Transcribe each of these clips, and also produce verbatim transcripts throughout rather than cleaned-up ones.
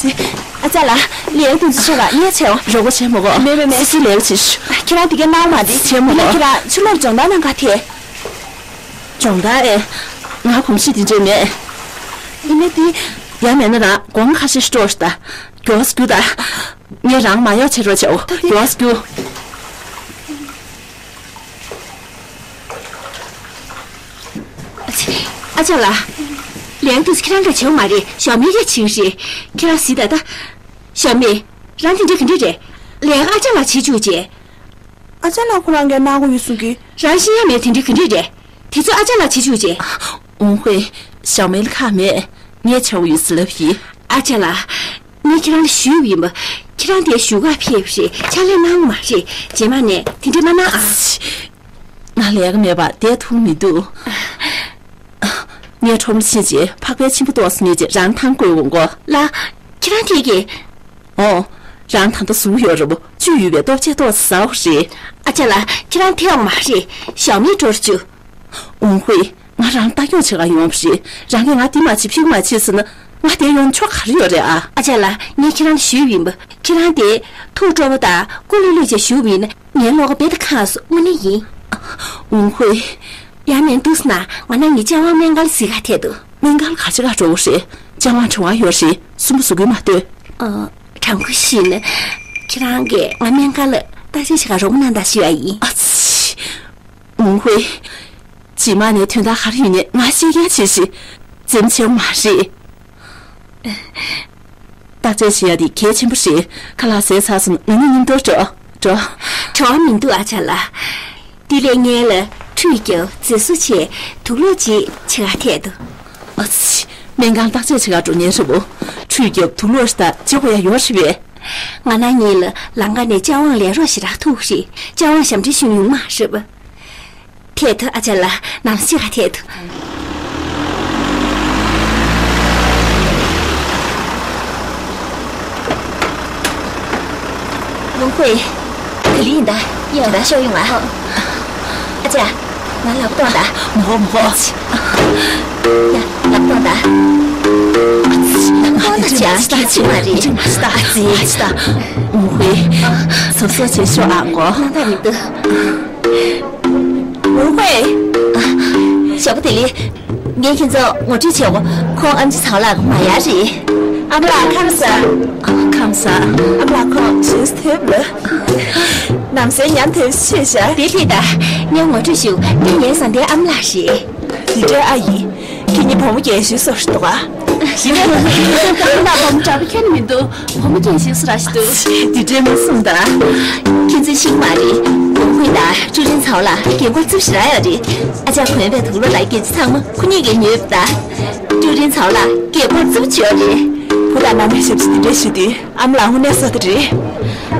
ཨ་ཅག་ལགས། ལས་ཀ་དེ་ཚོ་ཆོག་ག་ངས་བྱེད་འོ། རོགས་པ་བྱེད་མི་དགོས། མེད་མེད་མེད། སོ་སོའི་ལས་ཀ་བྱེད་ཤོག་ཁྱེད་རང་དེ་ག་གནང་མ་རེད། བྱེད་མི་དགོས། ངས་ཁྱེད་རང་ཕྱི་ལོགས་སྦྱོང་བརྡར་གནང་ག་ཐད། སྦྱོང་བརྡར་ཨེ། ང་གོམས་གཤིས་དེ་འདྲས་མེད། ཡིན་ནའི་དེ། ཡང་མེད་ན་རང་སྒོང་ཁ་ཤས་ཤིག་སྤྲོད་ཤོག་ད། མགྱོགས་སེ་རྒྱུགས་ད། ངས་རང་མ་གཡོག་བྱེད་རོགས་བྱེད་འོ། ད་དེ། མགྱོགས་སེ་རྒྱུགས། ཨ་ཅག་ལགས། ལས་ཀ་དེ་ཚོ་ཁྱེད་རང་གིས་བྱེད་འོ་མ་རེད། ཞའོ་མེ་གིས་བྱེད་ཀྱི་རེད། ཁྱེད་རང་གཟིགས་ད་ད། ཞའོ་མེ། རང་དེ་འདྲས་ག་འདྲས་རེད། ལས་ཀ་ཨ་ཅག་ལགས་བྱེད་བཅུག་བྱས། ཨ་ཅག་ལགས་ཁོ་རང་གིས་གནང་དགོས་ཡོད་གསུང་གི། རང་ཤེས་ཡ་མེད་དེ་འདྲས་ག་འདྲས་རེད། དེ་ཚོ་ཨ་ཅག་ལགས་བྱེད་བཅུག་བྱས། ཝུང་ཧུའེ། ཞའོ་མེ་ལ་ཁག་མེད། ངས་བྱེད་དགོས་ཡོད་ཟེར་ལབ་ཡིན། ཨ་ཅག་ལགས། ངས་ཁྱེད་རང་ལ་ཞུས་པ་ཡིན་པ། ཁྱེད་རང་དེ་བཞུགས་སྒར་ཕེབས་པ་རེད། ཕྱག་ལས་གནང་དགོས་མ་རེད། རྗེས་མ་ནས་དེ་འདྲས་མ་གནང་ཨ། ང་ལས་ཀ་མེད་པར་བསྡད་ཐུབ་མི་འདུག་ངས་ཁྲོམ་ལ་ཕྱིན་རྗེས་ཕག་པའི་ཆེན་པོ་ཏོག་ཙམ་ཉོས་རྗེས་རང་ཐང་བཀོད་འོང་གོ། ལགས། ཁྱེད་རང་ཐད་ཀྱི། ཨོ། རང་ད་ལྟ་གཟུགས་ཡོད་རེད་པོ། བཅུད་ཡོད་པའི་ལྟོ་ཆས་ཏོག་ཙམ་ཟ་འོ་རེད། ཨ་ཅག་ལགས། ཁྱེད་རང་ཐད་འོ་མ་རེད། ཞའོ་མེ་འགྲོ་རུ་བཅུག་ཝུང་ཧུའེ། ང་རང་ལྟ་སྐྱོང་བྱེད་ག་ཡོང་བ་རེད། རང་གིས་ང་འདི་མ་བྱེད་ཕྱི་མ་བྱེད་ཟེར་ན། ང་དེ་ཡོང་ཆོག་ག་རེ་ཡོད་རེད་ཨ། ཨ་ཅག་ལགས། ངས་ཁྱེད་རང་ལ་ཞུས་པ་ཡིན་པ། ཁྱེད་རང་དེ་ཐུགས་སྤྲོ་པོ་དང་སྐུ་ལྷོད་ལྷོད་བྱས་བཞུགས་པ་ཡིན་ན་ངའི་བློ་ཁ་རྦད་དེ་ཁེངས་སོང་། དངོས་གནས་ཡིན། ཝུང་ཧུའེ། ཡང་མིན་འདུག་ཟེར་ན་ང་ནང་གི་ལྕམ་དབང་སྨན་ཁང་ལ་གཟིགས་ག་ཐད་དོ། སྨན་ཁང་ལ་ག་བྱེད་ག་འགྲོ་དགོས་རེད། ལྕམ་དབང་བྲེལ་བ་ཡོད་རེད། སུན་པོ་བཟོ་གི་མ་སྡོད། ཨ། དྲང་པོ་བཤད་ན། ཁྱེད་རང་གིས་ང་སྨན་ཁང་ལ་བརྟག་དཔྱད་བྱེད་ག་རོགས་པ་གནང་དང་ཞུ་ཡ་ཡིན། ཨ་ཙི། ཝུང་ཧུའེ། རྗེས་མ་ནས་དོན་དག་ག་རེ་ཡོད་ནའི་ང་ཤེས་ཡ་བྱེད་ཤིག་རྩེད་མོ་བྱེད་དགོས་མ་རེད། བརྟག་དཔྱད་བྱེད་ཡ་དེ་གལ་ཆེན་པོ་རེད། ཁ་ལག་ཟས་ཚར་སོང་ན་ང་གཉིས་མཉམ་དུ་འགྲོ། འགྲོ། བྲེལ་བ་མི་འདུག་ཨ་ཅག་ལགས། དེ་ལས་སྔོན་ལ་ཁྲུས་བརྒྱབ་རྫས་བཟོ་བྱས་དུག་སློག་ཅིག་བྱེད་ག་ཐད་དོ། ཨ་ཙི། སྨན་ཁང་བརྟག་དཔྱད་བྱེད་ག་འགྲོ་མཁན་རེད་པོ། ཁྲུས་བརྒྱབ་དུག་སློག་ཞིག་དང་བྱེད་དགོས་ཡ་ཡོད་རེད་པས། ང་ནང་གཉིས་ལ་ལམ་ཁ་ནས་ལྕམ་དབང་ལས་རོགས་ཞེ་དྲག་ཐུག་རེད། ལྕམ་དབང་ཞབས་འདྲེན་ཞུ་ཡོང་མ་རེད་པ། ཐད་དོ་ཨ་ཅག་ལགས། ནང་ལ་ཤོག་ག་ཐད་དོ། ཝུང་ཧུའེ། ག་ལེར་ཡིན་ད། ཡ། དེ་ལྟར་ཤོག་ཡོང་ཨ། ཨ་ཅག་ང་ལག་པ་གཏོང་ད། མོ་མོ། ཡ། ལག་པ་གཏོང་ད། ལག་པ་གཏོང་ད་ཅག་སྐད་ཆ་མ་རེད། ཨ་ཙི། ཨ་ཙི་ད། ཝུང་ཧུའེ། གཟབ་གཟབ་བྱེད་ཤོག་ཨ་མགོ། སྣང་དག་མི་འདུག་ཝུང་ཧུའེ། ཞོགས་པ་དེ་ལི། ངས་ཁྱེད་ཚོ་ངོ་སྤྲོད་བྱེད་དགོས། ཁོང་ཨེམ་ཆི་ཚའོ་ལགས་མ་ཡ་རེད། ཨ་མ་ལགས་ཁམས་བཟང་། ཨ། ཁམས་བཟང་། ཨ་མ་ལགས་ཁོང་ཞེ་ཐོབ་ལ། ནམ་སེང་ཉམས་ཐེབས་ཤེས་བྱ། དེ་ཕིག་ད། ངས་ངོ་སྤྲོད་ཞུ། འདི་ངའི་བཟའ་ཟླའི་ཨ་མ་ལགས་རེད། འདི་འདྲའི་ཨ་ཡིན། ཁྱེད་གཉིས་བུ་མོ་རྒན་གཞོན་བཟོ་འདྲ་འདུག་ག་ཡིན་ན་ཁོང་གཉིས་ཀྱི་ཨ་མ་ལགས་བུ་མོ་འདྲ་པོ་ཁྱོན་ནས་མི་འདུག་བུ་མོ་རྒན་གཞོན་བཟོ་འདྲ་ཞིག་འདུག་འདི་འདྲའི་མ་གསུངས་ད། ཁྱེད་ཚོས་ཤེས་ཀྱི་མ་རེད། ཝུང་ཧུའེ་དང་ཀྲུའུ་ཀྲིན་ཚའོ་ལགས་རྒན་འཁོགས་རྩུབ་ཞེ་དྲག་ཡོད་རེད། ཨ་ཅག་གོན་པའི་དུག་སློག་ལ་སྐྱེས་ཚེ་ཚང་མ་ཁོ་གཉིས་ཀྱིས་ཉོས་པ་ད། ཀྲུའུ་ཀྲིན་ཚའོ་ལགས་རྒན་འཁོགས་རྩུབ་ཅིག་ཡོད་རེད། བུ་དང་མ་མའི་ཞབས་ཕྱི་འདི་འདྲ་ཞུ་དུས་ཨ་མ་ལགས་དངོས་གནས་བསོད་བདེ་རེད།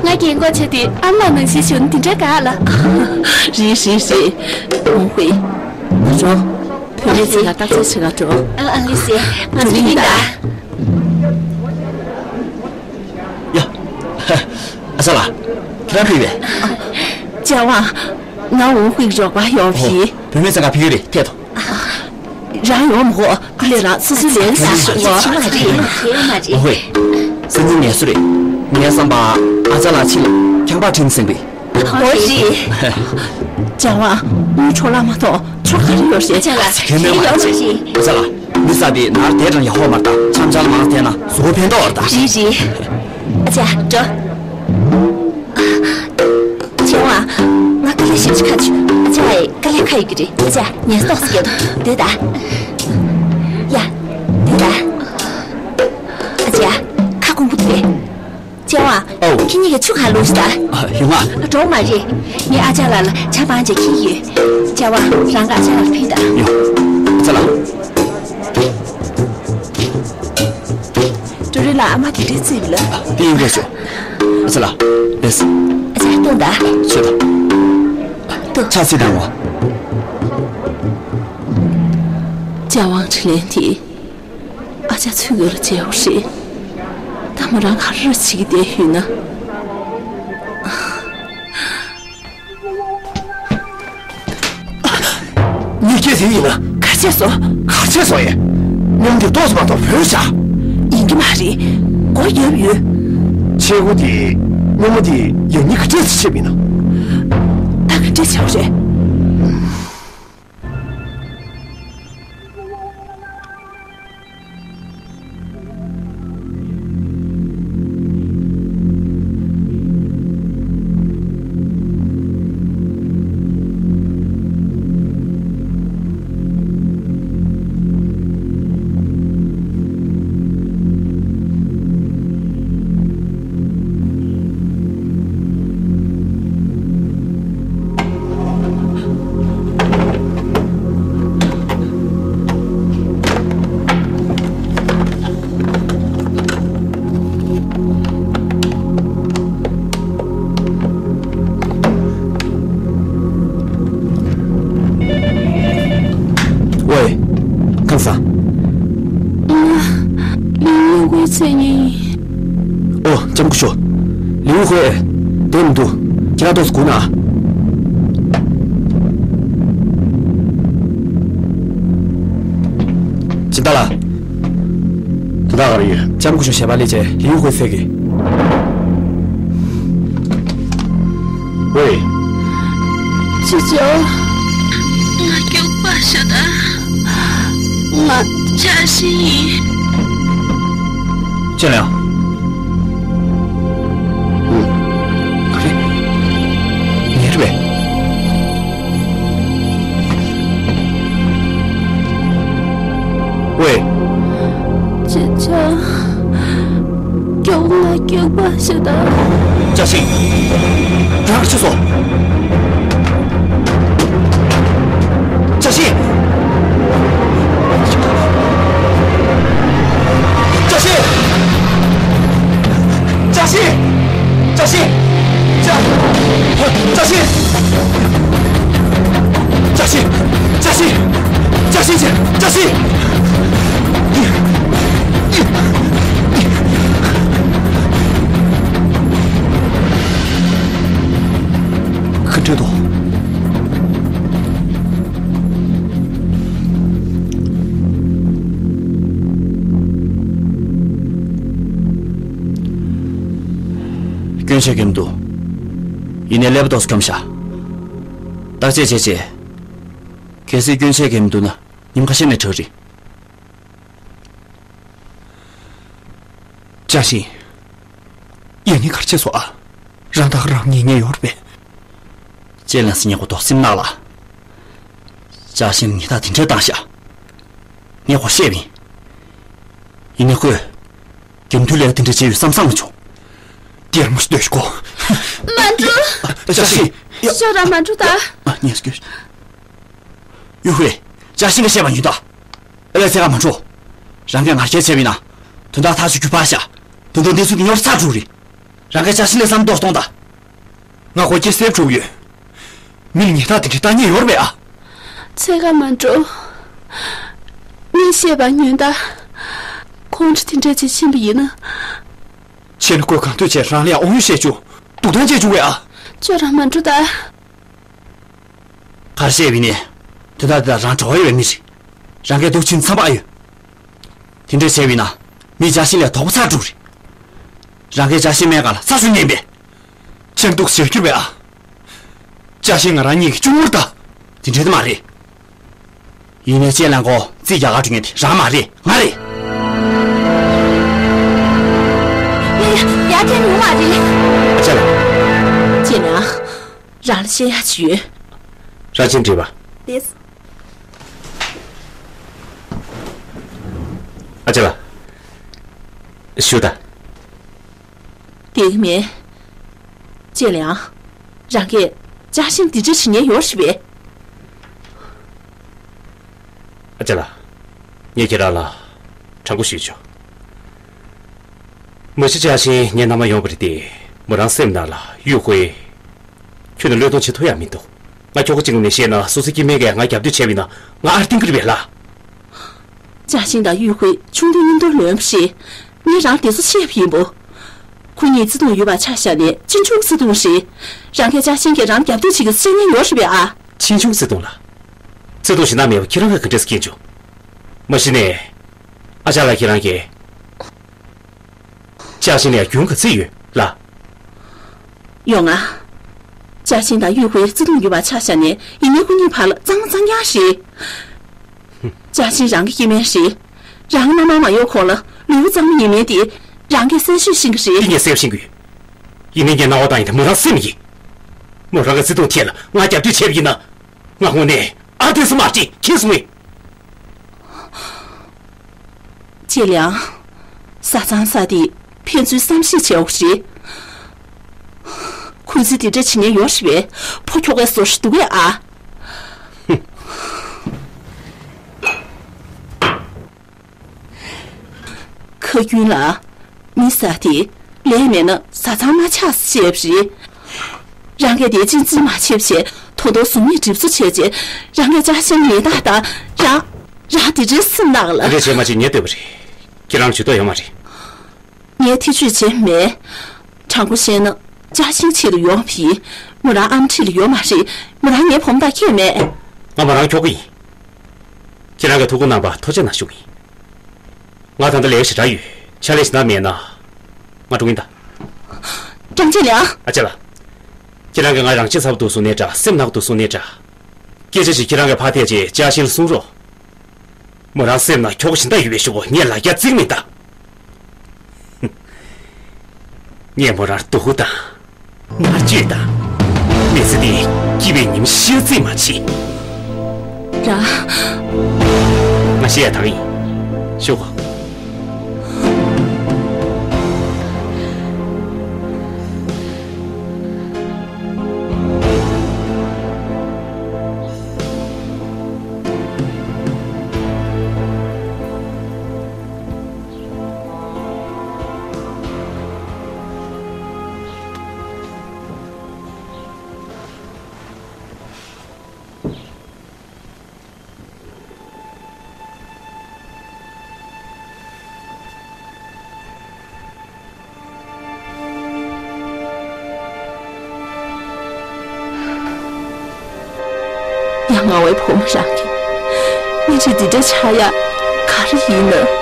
ང་རྒན་འཁོགས་བྱས་ཏེ་ཨ་མ་ལགས་ནང་བཞིན་བྱུང་ན་དེ་འདྲ་དགའ་ལ། རེད་རེད་རེད། ཝུང་ཧུའེ། འགྲོ། བུད་མེད་ཚོ་ལ་བརྟག་དཔྱད་བྱེད་ག་འགྲོ། ཨ་ཨ་ལི་སི། ང་ཚོ་ཡིན་ད། ཡ། ཨ་ཅག་ལགས། ཁྱེད་རང་ཕེབས་པས། ལྕམ་དབང་། ང་ཝུང་ཧུའེ་རོགས་པ་ཡོང་ཕྱིན། བུད་མེད་ཚང་ག་ཕེབས་ཀྱི་རེད་ཐད་དོ། རང་ཡོང་མི་དགོས། དེ་ལས་རང་སོ་སོའི་ལན་ཟ་ཤོག་ངོ་། ཨོ་ཧོས། སང་ཉིན་ངལ་གསོ་རེད། ངའི་བསམ་པར་ཨ་ཅག་ལགས་ཕྱི་ལ་ཁང་པར་ཁྲིད་ནས་ཟིན་པས། ཨོ་རེད། ལྕམ་དབང་། དངུལ་འཕྲོ་བརླག་མ་གཏོང་། ཆོ་ག་རེ་ཡོད་རེད། ཨ་ཅག་ལགས། དེ་ནས་མ་ཡོང་རེད། ཨ་ཅག་ལགས། མི་ས་དེ་ནར་དེ་དང་ཡག་ཧོ་མར་ད་ཆམ་ཆམ་མང་བསྟན་ན་བཟོ་ཕན་ཐོགས་བར་ད། རེད་རེད། ཨ་ཅག་འགྲོ། ཆེ་བ། ང་དཀའ་ལས་ཞེ་པོ་ཅིག་ཁག་བྱུང་། ཨ་ཅག་ཨེ་དཀའ་ལས་ཁག་ཡོད་ཀྱི་རེད། ཨ་ཅག་ངལ་གསོ་ཏོག་ཙམ་རྒྱག་དོ། སྡོད་ད། ཡ། སྡོད་ད། ཨ་ཅག་ཁ་སྐོམ་པོ་འདུག་པས། ཆེ་བ། ཨོ། ཁྱེད་གཉིས་ཀྱིས་ཆུ་གང་བླུགས་ཤིག་ད། ཨ། ཡོང་ང་། འགྲོ་མ་རེད། ངས་ཨ་ཅག་ལགས་ལ་ཇ་སྦང་བྱས་འཁྱེར་ཡོད། ཆེ་བ། རང་གིས་ཨ་ཅག་ལགས་ལ་ཕུལ་ད། ཡོ། ཨ་ཅག་ལགས། ཀྲུའུ་རིན་ལགས་ཨ་མ་དེ་འདྲའི་རྩིས་ལ། དེ་ཡིན་དགོས་ཤོག་ཨ་ཅག་ལགས། ལེས། ཨ་ཅག་ལྟོས་དང་། ཤོད་དང་། ལྟོས། ཕྱག་འཚལ་དང་ངོ་། ལྕམ་དབང་དྲིན་ལན་དེ། ཨ་ཅག་ཚུར་ཡོང་ལ་མཇལ་བ་རེད། ད་མོ་རང་ག་རེ་བྱེད་ཀྱི་བསྡད་ཡོད་ན། ཉེས་སྐྱེལ་དེ་ཡིན་ན། ག་བྱས་སོང་། ག་བྱས་སོང་ཡིན། སྙིང་འདི་ཏོག་ཙམ་མ་གཏོགས་བུད་བཞག་ཡིན་གྱི་མ་རེད། སྒོ་བརྒྱབ་ཡོད། ཆས་གོས་དེ། སྔོན་མ་དེ་ཡང་སྙིང་ག་འདྲས་སེ་བྱས་པ་ཡིན་ན། ད་ག་འདྲས་བྱས་པ་རེད། ཝེ། ཁམས་བཟང་། ང་ལིའུ་ཧུའེ་མཚན་ཉིད་ཡིན། ཨོ། ལྕམ་སྐུ་ཞབས། ལིའུ་ཧུའེ། བསྡད་མི་འདུག་ཁྱེད་རང་ཏོག་ཙམ་སྒུག་ན། སྦྱིན་བདག་ལགས། དོན་དག་ག་རེ་ཡོད། ལྕམ་སྐུ་ཞབས་ཞལ་པར་སླེབས་རྗེས་ལིའུ་ཧུའེ་ཟེར་གི། ཝེ། ཅི་ཅོ། ང་སྐྱོབ་པ་ཤོད་དང་། ང་ཅ་ཤིན་ཡིན། ཅེ་ལིང་། ཨུ། ག་རེ། ངའི་རེད་པས། ཝེ། ཅི་ཅོ། སྐྱོབ། ང་སྐྱོབ་པ་ཤོད་དང་། ཅ་ཤིན། རང་ག་རེ་བྱས་སོང་། ཅ་ཤིན། ཅ་ཤིན། ཅ་ཤིན། ཅ་ཤིན། ཅ། ཅ་ཤིན། ཅ་ཤིན། ཅ་ཤིན། ཅ་ཤིན། ཅ་ཤིན། ག་འདྲ་འདུག་སྐྱོན་ཆེ་གི་མི་འདུག་ཡིན་ནའི་ཀླད་པ་ཏོག་ཙམ་འཁྱོམས་ཤག་བརྟག་དཔྱད་བྱས་རྗེས། གལ་སྲིད་སྐྱོན་ཆེ་གི་མི་འདུག་ན་ཉིན་ཁ་ཤས་ནས་དྲག་རེད། ཅ་ཤིན། ཡང་སྙིང་ག་རེ་བྱས་སོང་ཨ། རང་ད་ག་རང་ཉལ་ཉལ་ཡོད་རེད་པས། ཅེ་ལིང་ཟེར་མཁན་ཁོ་ཏོག་ཙམ་ནག་ལ། ཅ་ཤིན་ཉེས་རྡུང་དེ་འདྲ་བཏང་ཤག་ངས་ཁོར་བཤད་པ་ཡིན། ཡིན་ནའི་ཁོས། རྒྱབ་མདུན་ལས་ཀ་དེ་འདྲ་བྱས་ཡོད་བསམ་བསམ་མ་བྱུང་། དེར་མོ་ཞིག་ལྟོས་ཤིག་གོ། མ་འགྲོ། ཅ་ཤིན། ཡ། ཤོག་ར་མ་འགྲོ་ད། ཨ། ཉེས་སྐྱོན། ཡུ་ཧུའེ། ཅ་ཤིན་གྱིས་བཤད་པ་ཉོན་དང་། ཨ་ལས་ཚེ་ག་མ་འགྲོ། རང་གིས་ང་རྒྱལ་བྱས་པ་ཡིན་ན། དོན་དག་ཐག་ཆོད་རྒྱུ་ཕར་བཞག་དོན་དག་འདི་ཚོ་གི་རྙོག་དྲ་ཚ་དྲགས་རེད། རང་གིས་ཅ་ཤིན་ལ་བསམ་བློ་གཏོང་དང་། ང་ཁོ་སྐྱེ་སེམས་འཁྲུག་ཡོད། མི་ལ་ཉེས་རྡུང་དེ་འདྲ་བཏང་མཁན་ཡོད་རེད་པས་ཨ། ཚེ་ག་མ་འགྲོ། ངས་བཤད་པ་ཉོན་དང་། ཁོང་ཁྲོ་དེ་འདྲ་བྱེད་ཕྱིན་པ་ཡིན་ན། བྱས་ན་ཁོས་གང་འདོད་བྱས་རང་ལ་ཡང་དབང་ཡོད་བཤད་བཅུག་སྡུག་ཐང་སྐྱེ་བཅུག་པས་ཨ། ཅོ་ར་མ་འགྲོ་ད། ག་རེ་བཤད་པ་ཡིན་ནའི། དོན་དག་འདི་ལ་རང་གྲོགས་ཡོད་པའི་མི་རེད། རང་གིས་སྡུག་ཕྱིན་མཚམས་པ་ཡོད། དེ་འདྲ་བྱས་པ་ཡིན་ན། མི་ཅ་ཤིན་ལ་དོགས་པ་ཚ་དྲགས་རེད། རང་གིས་ཅ་ཤིན་མེད་ག་ལ་ས་སུ་ཉན་པས། ཅང་འདུག་ཟེར་རྒྱུ་རེད་པས་ཨ། ཅ་ཤིན་ང་རང་གཉིས་ཀྱི་གཅུང་མོ་རེད་ད། དེ་འདྲ་དེ་མ་རེད། ཡིན་ནའི་ཅེ་ལིང་ཁོ་རྩིས་རྒྱག་ག་འགྲོ་མཁན་དེ་རང་མ་རེད། ང་རེད། ཡ་ཡ་ཡ། དེ་ཉུང་བ་རེད། ཅེ་ལིང་། ཅེ་ལིང་། རང་ལ་བཤད་ཡག་ཅིག་ཡོད། རང་ཆེན་འདྲིས་པ། དེས། ཨ་ཅེ་ལགས། ཞུ་དང་། བསྡད་ཀྱི་མེད། ཅེ་ལིང་། རང་གིས་ཅ་ཤིན་འདི་འདྲ་བྱེད་མཁན་ཡོད་རེད་པས། ཨ་ཅེ་ལགས། ངས་ཁྱེད་རང་ལ་དྲང་པོ་ཞུས་ཆོག་མ་གཞི་ཅ་ཤིན་ངའི་མནའ་མ་ཡོང་བ་རེད་དེ། མོ་རང་སེམས་ནང་ལ་ཡུས་ཧུའེ། ཁྱོད་ནི་བློས་གཏོང་བྱེད་ཐུབ་ཡག་མི་འདུག་ང་ཁྱོ་ག་གཅིག་ནས་བཤད་ན་སོ་སོའི་སྐྱེ་དམན་གྱིས་ང་རྒྱབ་གཏོད་བྱས་པ་ཡིན་ན་ང་ཨར་བསྟན་གྱི་རེད་པས་ལགས། ཅ་ཤིན་དང་ཡུས་ཧུའེ་ཆུང་དུས་མཉམ་དུ་ལོན་པ་རེད། ངས་རང་དེ་ཚོ་བཤད་པ་ཡིན་པོ། ཁོ་གཉིས་བརྩེ་དུང་ཡོད་པ་ཆ་བཞག་ནས་གཅེན་གཅུང་བརྩེ་དུང་རེད། རང་གིས་ཅ་ཤིན་གྱིས་རང་རྒྱབ་གཏོད་བྱེད་ཀྱི་བཤད་མཁན་ཡོད་རེད་པས་ཨ། གཅེན་གཅུང་བརྩེ་དུང་ལ། བརྩེ་དུང་ཞེ་དྲག་མེད་པ་ཁྱེད་རང་གིས་ག་འདྲས་སེ་མཁྱེན་བྱུང་། མ་གཞི་ནས། ཨ་ཅག་ལགས་ཁྱེད་རང་གིས། ཅཱ་ཤིན་ལ་ཡང་རྒྱུན་ག་ཚོད་ཡོད་ལགས། ཡོང་ང་། ཅཱ་ཤིན་དང་ཡུས་ཧུའེ་བརྩེ་དུང་ཡོད་པ་ཆ་བཞག་ནས་ཡིན་ནའི་ཁོ་གཉིས་བར་ལ་གཙང་མ་གཙང་རྐྱང་རེད། ཅཱ་ཤིན་རང་གི་སྐྱེ་དམན་རེད། རང་གི་མནའ་མ་མ་ཡོང་གོང་ལ་ལུས་པོ་གཙང་མ་ཡིན་མིན་དེ་རང་གིས་གསལ་ཤོས་ཤེས་ཀྱི་རེད། འདི་ངས་གསལ་པོ་ཤེས་ཀྱི་ཡོད། ཡིན་ནའི་ངས་སྣང་བ་བཏང་ཡིན་ད་མོ་རང་སེམས་མི་ཡིན། མོ་རང་གི་བརྩེ་དུང་ཐད་ལ་ང་རྒྱབ་གཏོད་བྱས་པ་ཡིན་ན། ང་དངོས་གནས་ཨ་བསྟན་སྲིད་མ་རེད་མཁྱེན་སོང་ངས། ཅེ་ལིའང་། བཟའ་ཚང་ས་དེ་ཕན་ཚུན་བསམ་ཤེས་བྱེད་འོག་རེད། ཁུ་ཚུར་དེ་འདྲ་བྱེད་མཁན་ཡོད་རེད་པས། ཕོ་ཁྱོ་གའི་བཟོ་ཞིག་འདུག་གས་ཨ། ཁ་རྒྱུན་ལ། མི་ཟེར་དེ། ལས་མེད་ན་བཟའ་ཚང་མ་ཆགས་ཟེར་བ་རེད། རང་གིས་དེ་ཅི་ཙི་མ་བྱེད་བྱས་ཐོ་ཐོ་བཟུང་ནས་གྲིབ་བཟོ་བྱས་རྗེས་རང་གིས་ཅཱ་ཤིན་ཉེས་རྟགས་དང་རང་། རང་དེ་འདྲའི་སེམས་ནག་ལ། དེ་འདྲ་བྱས་མ་བྱེད་ངས་བལྟས་པ་རེད། ཁྱེད་རང་ཇུས་གཏོགས་ཡོད་མ་རེད། ངས་ཐེ་བྱུས་བྱས་མེད། དྲང་པོ་བཤད་ན་ཅཱ་ཤིན་ཆེད་དུ་ཡོང་བ་ཡིན། མོ་རང་ཨ་མ་འཁྲིས་ལ་ཡོད་མ་རེད། མོ་རང་ངའི་བུ་མོ་དང་ཁྱད་མེད། ང་མོ་རང་ཁྱོ་ག་ཡིན། ཁྱེད་རང་གིས་ཐུགས་ཁུར་གནང་བར་ཐུགས་རྗེ་གནང་ཞུ་གི་ཡིན། ང་ད་ལྟ་ལས་ཀ་ཞེ་དྲག་ཡོད། ཕྱག་ལས་ཞེ་དྲག་མེད་ན། ང་འགྲོ་གི་ཡིན་ད། ཀྲང་ཅེ་ལིའང་། ཨ་ཅེ་ལགས། ཁྱེད་རང་གིས་ང་རང་གཅེས་འཚབ་འདུག་གསུང་ནའི་འདྲ་སེམས་ནག་འདུག་གསུང་ནའི་འདྲ། སྐད་ཆ་ཞིག་ཁྱེད་རང་གིས་ཕར་ཐད་རྗེས་ཅཱ་ཤིན་ལ་གསུང་རོགས། མོ་རང་སེམས་ནང་ཁྱོ་ག་གཞན་དག་ཡོད་པའི་ཤོག་གུ་ངས་ལ་རྒྱ་བརྩིགས་མིན་ད། ངས་མོ་རང་སྡུག་དང་། མནར་གཅོད་དང་། མི་ཚེ་འདི་སྐྱིད་པའི་ཉིན་ཤར་རྩིས་མ་བྱེད། ར། ང་ཤི་ཡ་དང་ཡིན། ཤོག་གུ། ཡ་ང་བའི་བུ་མོ་རང་གི་སྙིང་རྗེ་འདི་འདྲ་ཆགས་ཡ་ག་རེ་ཡིན་ན།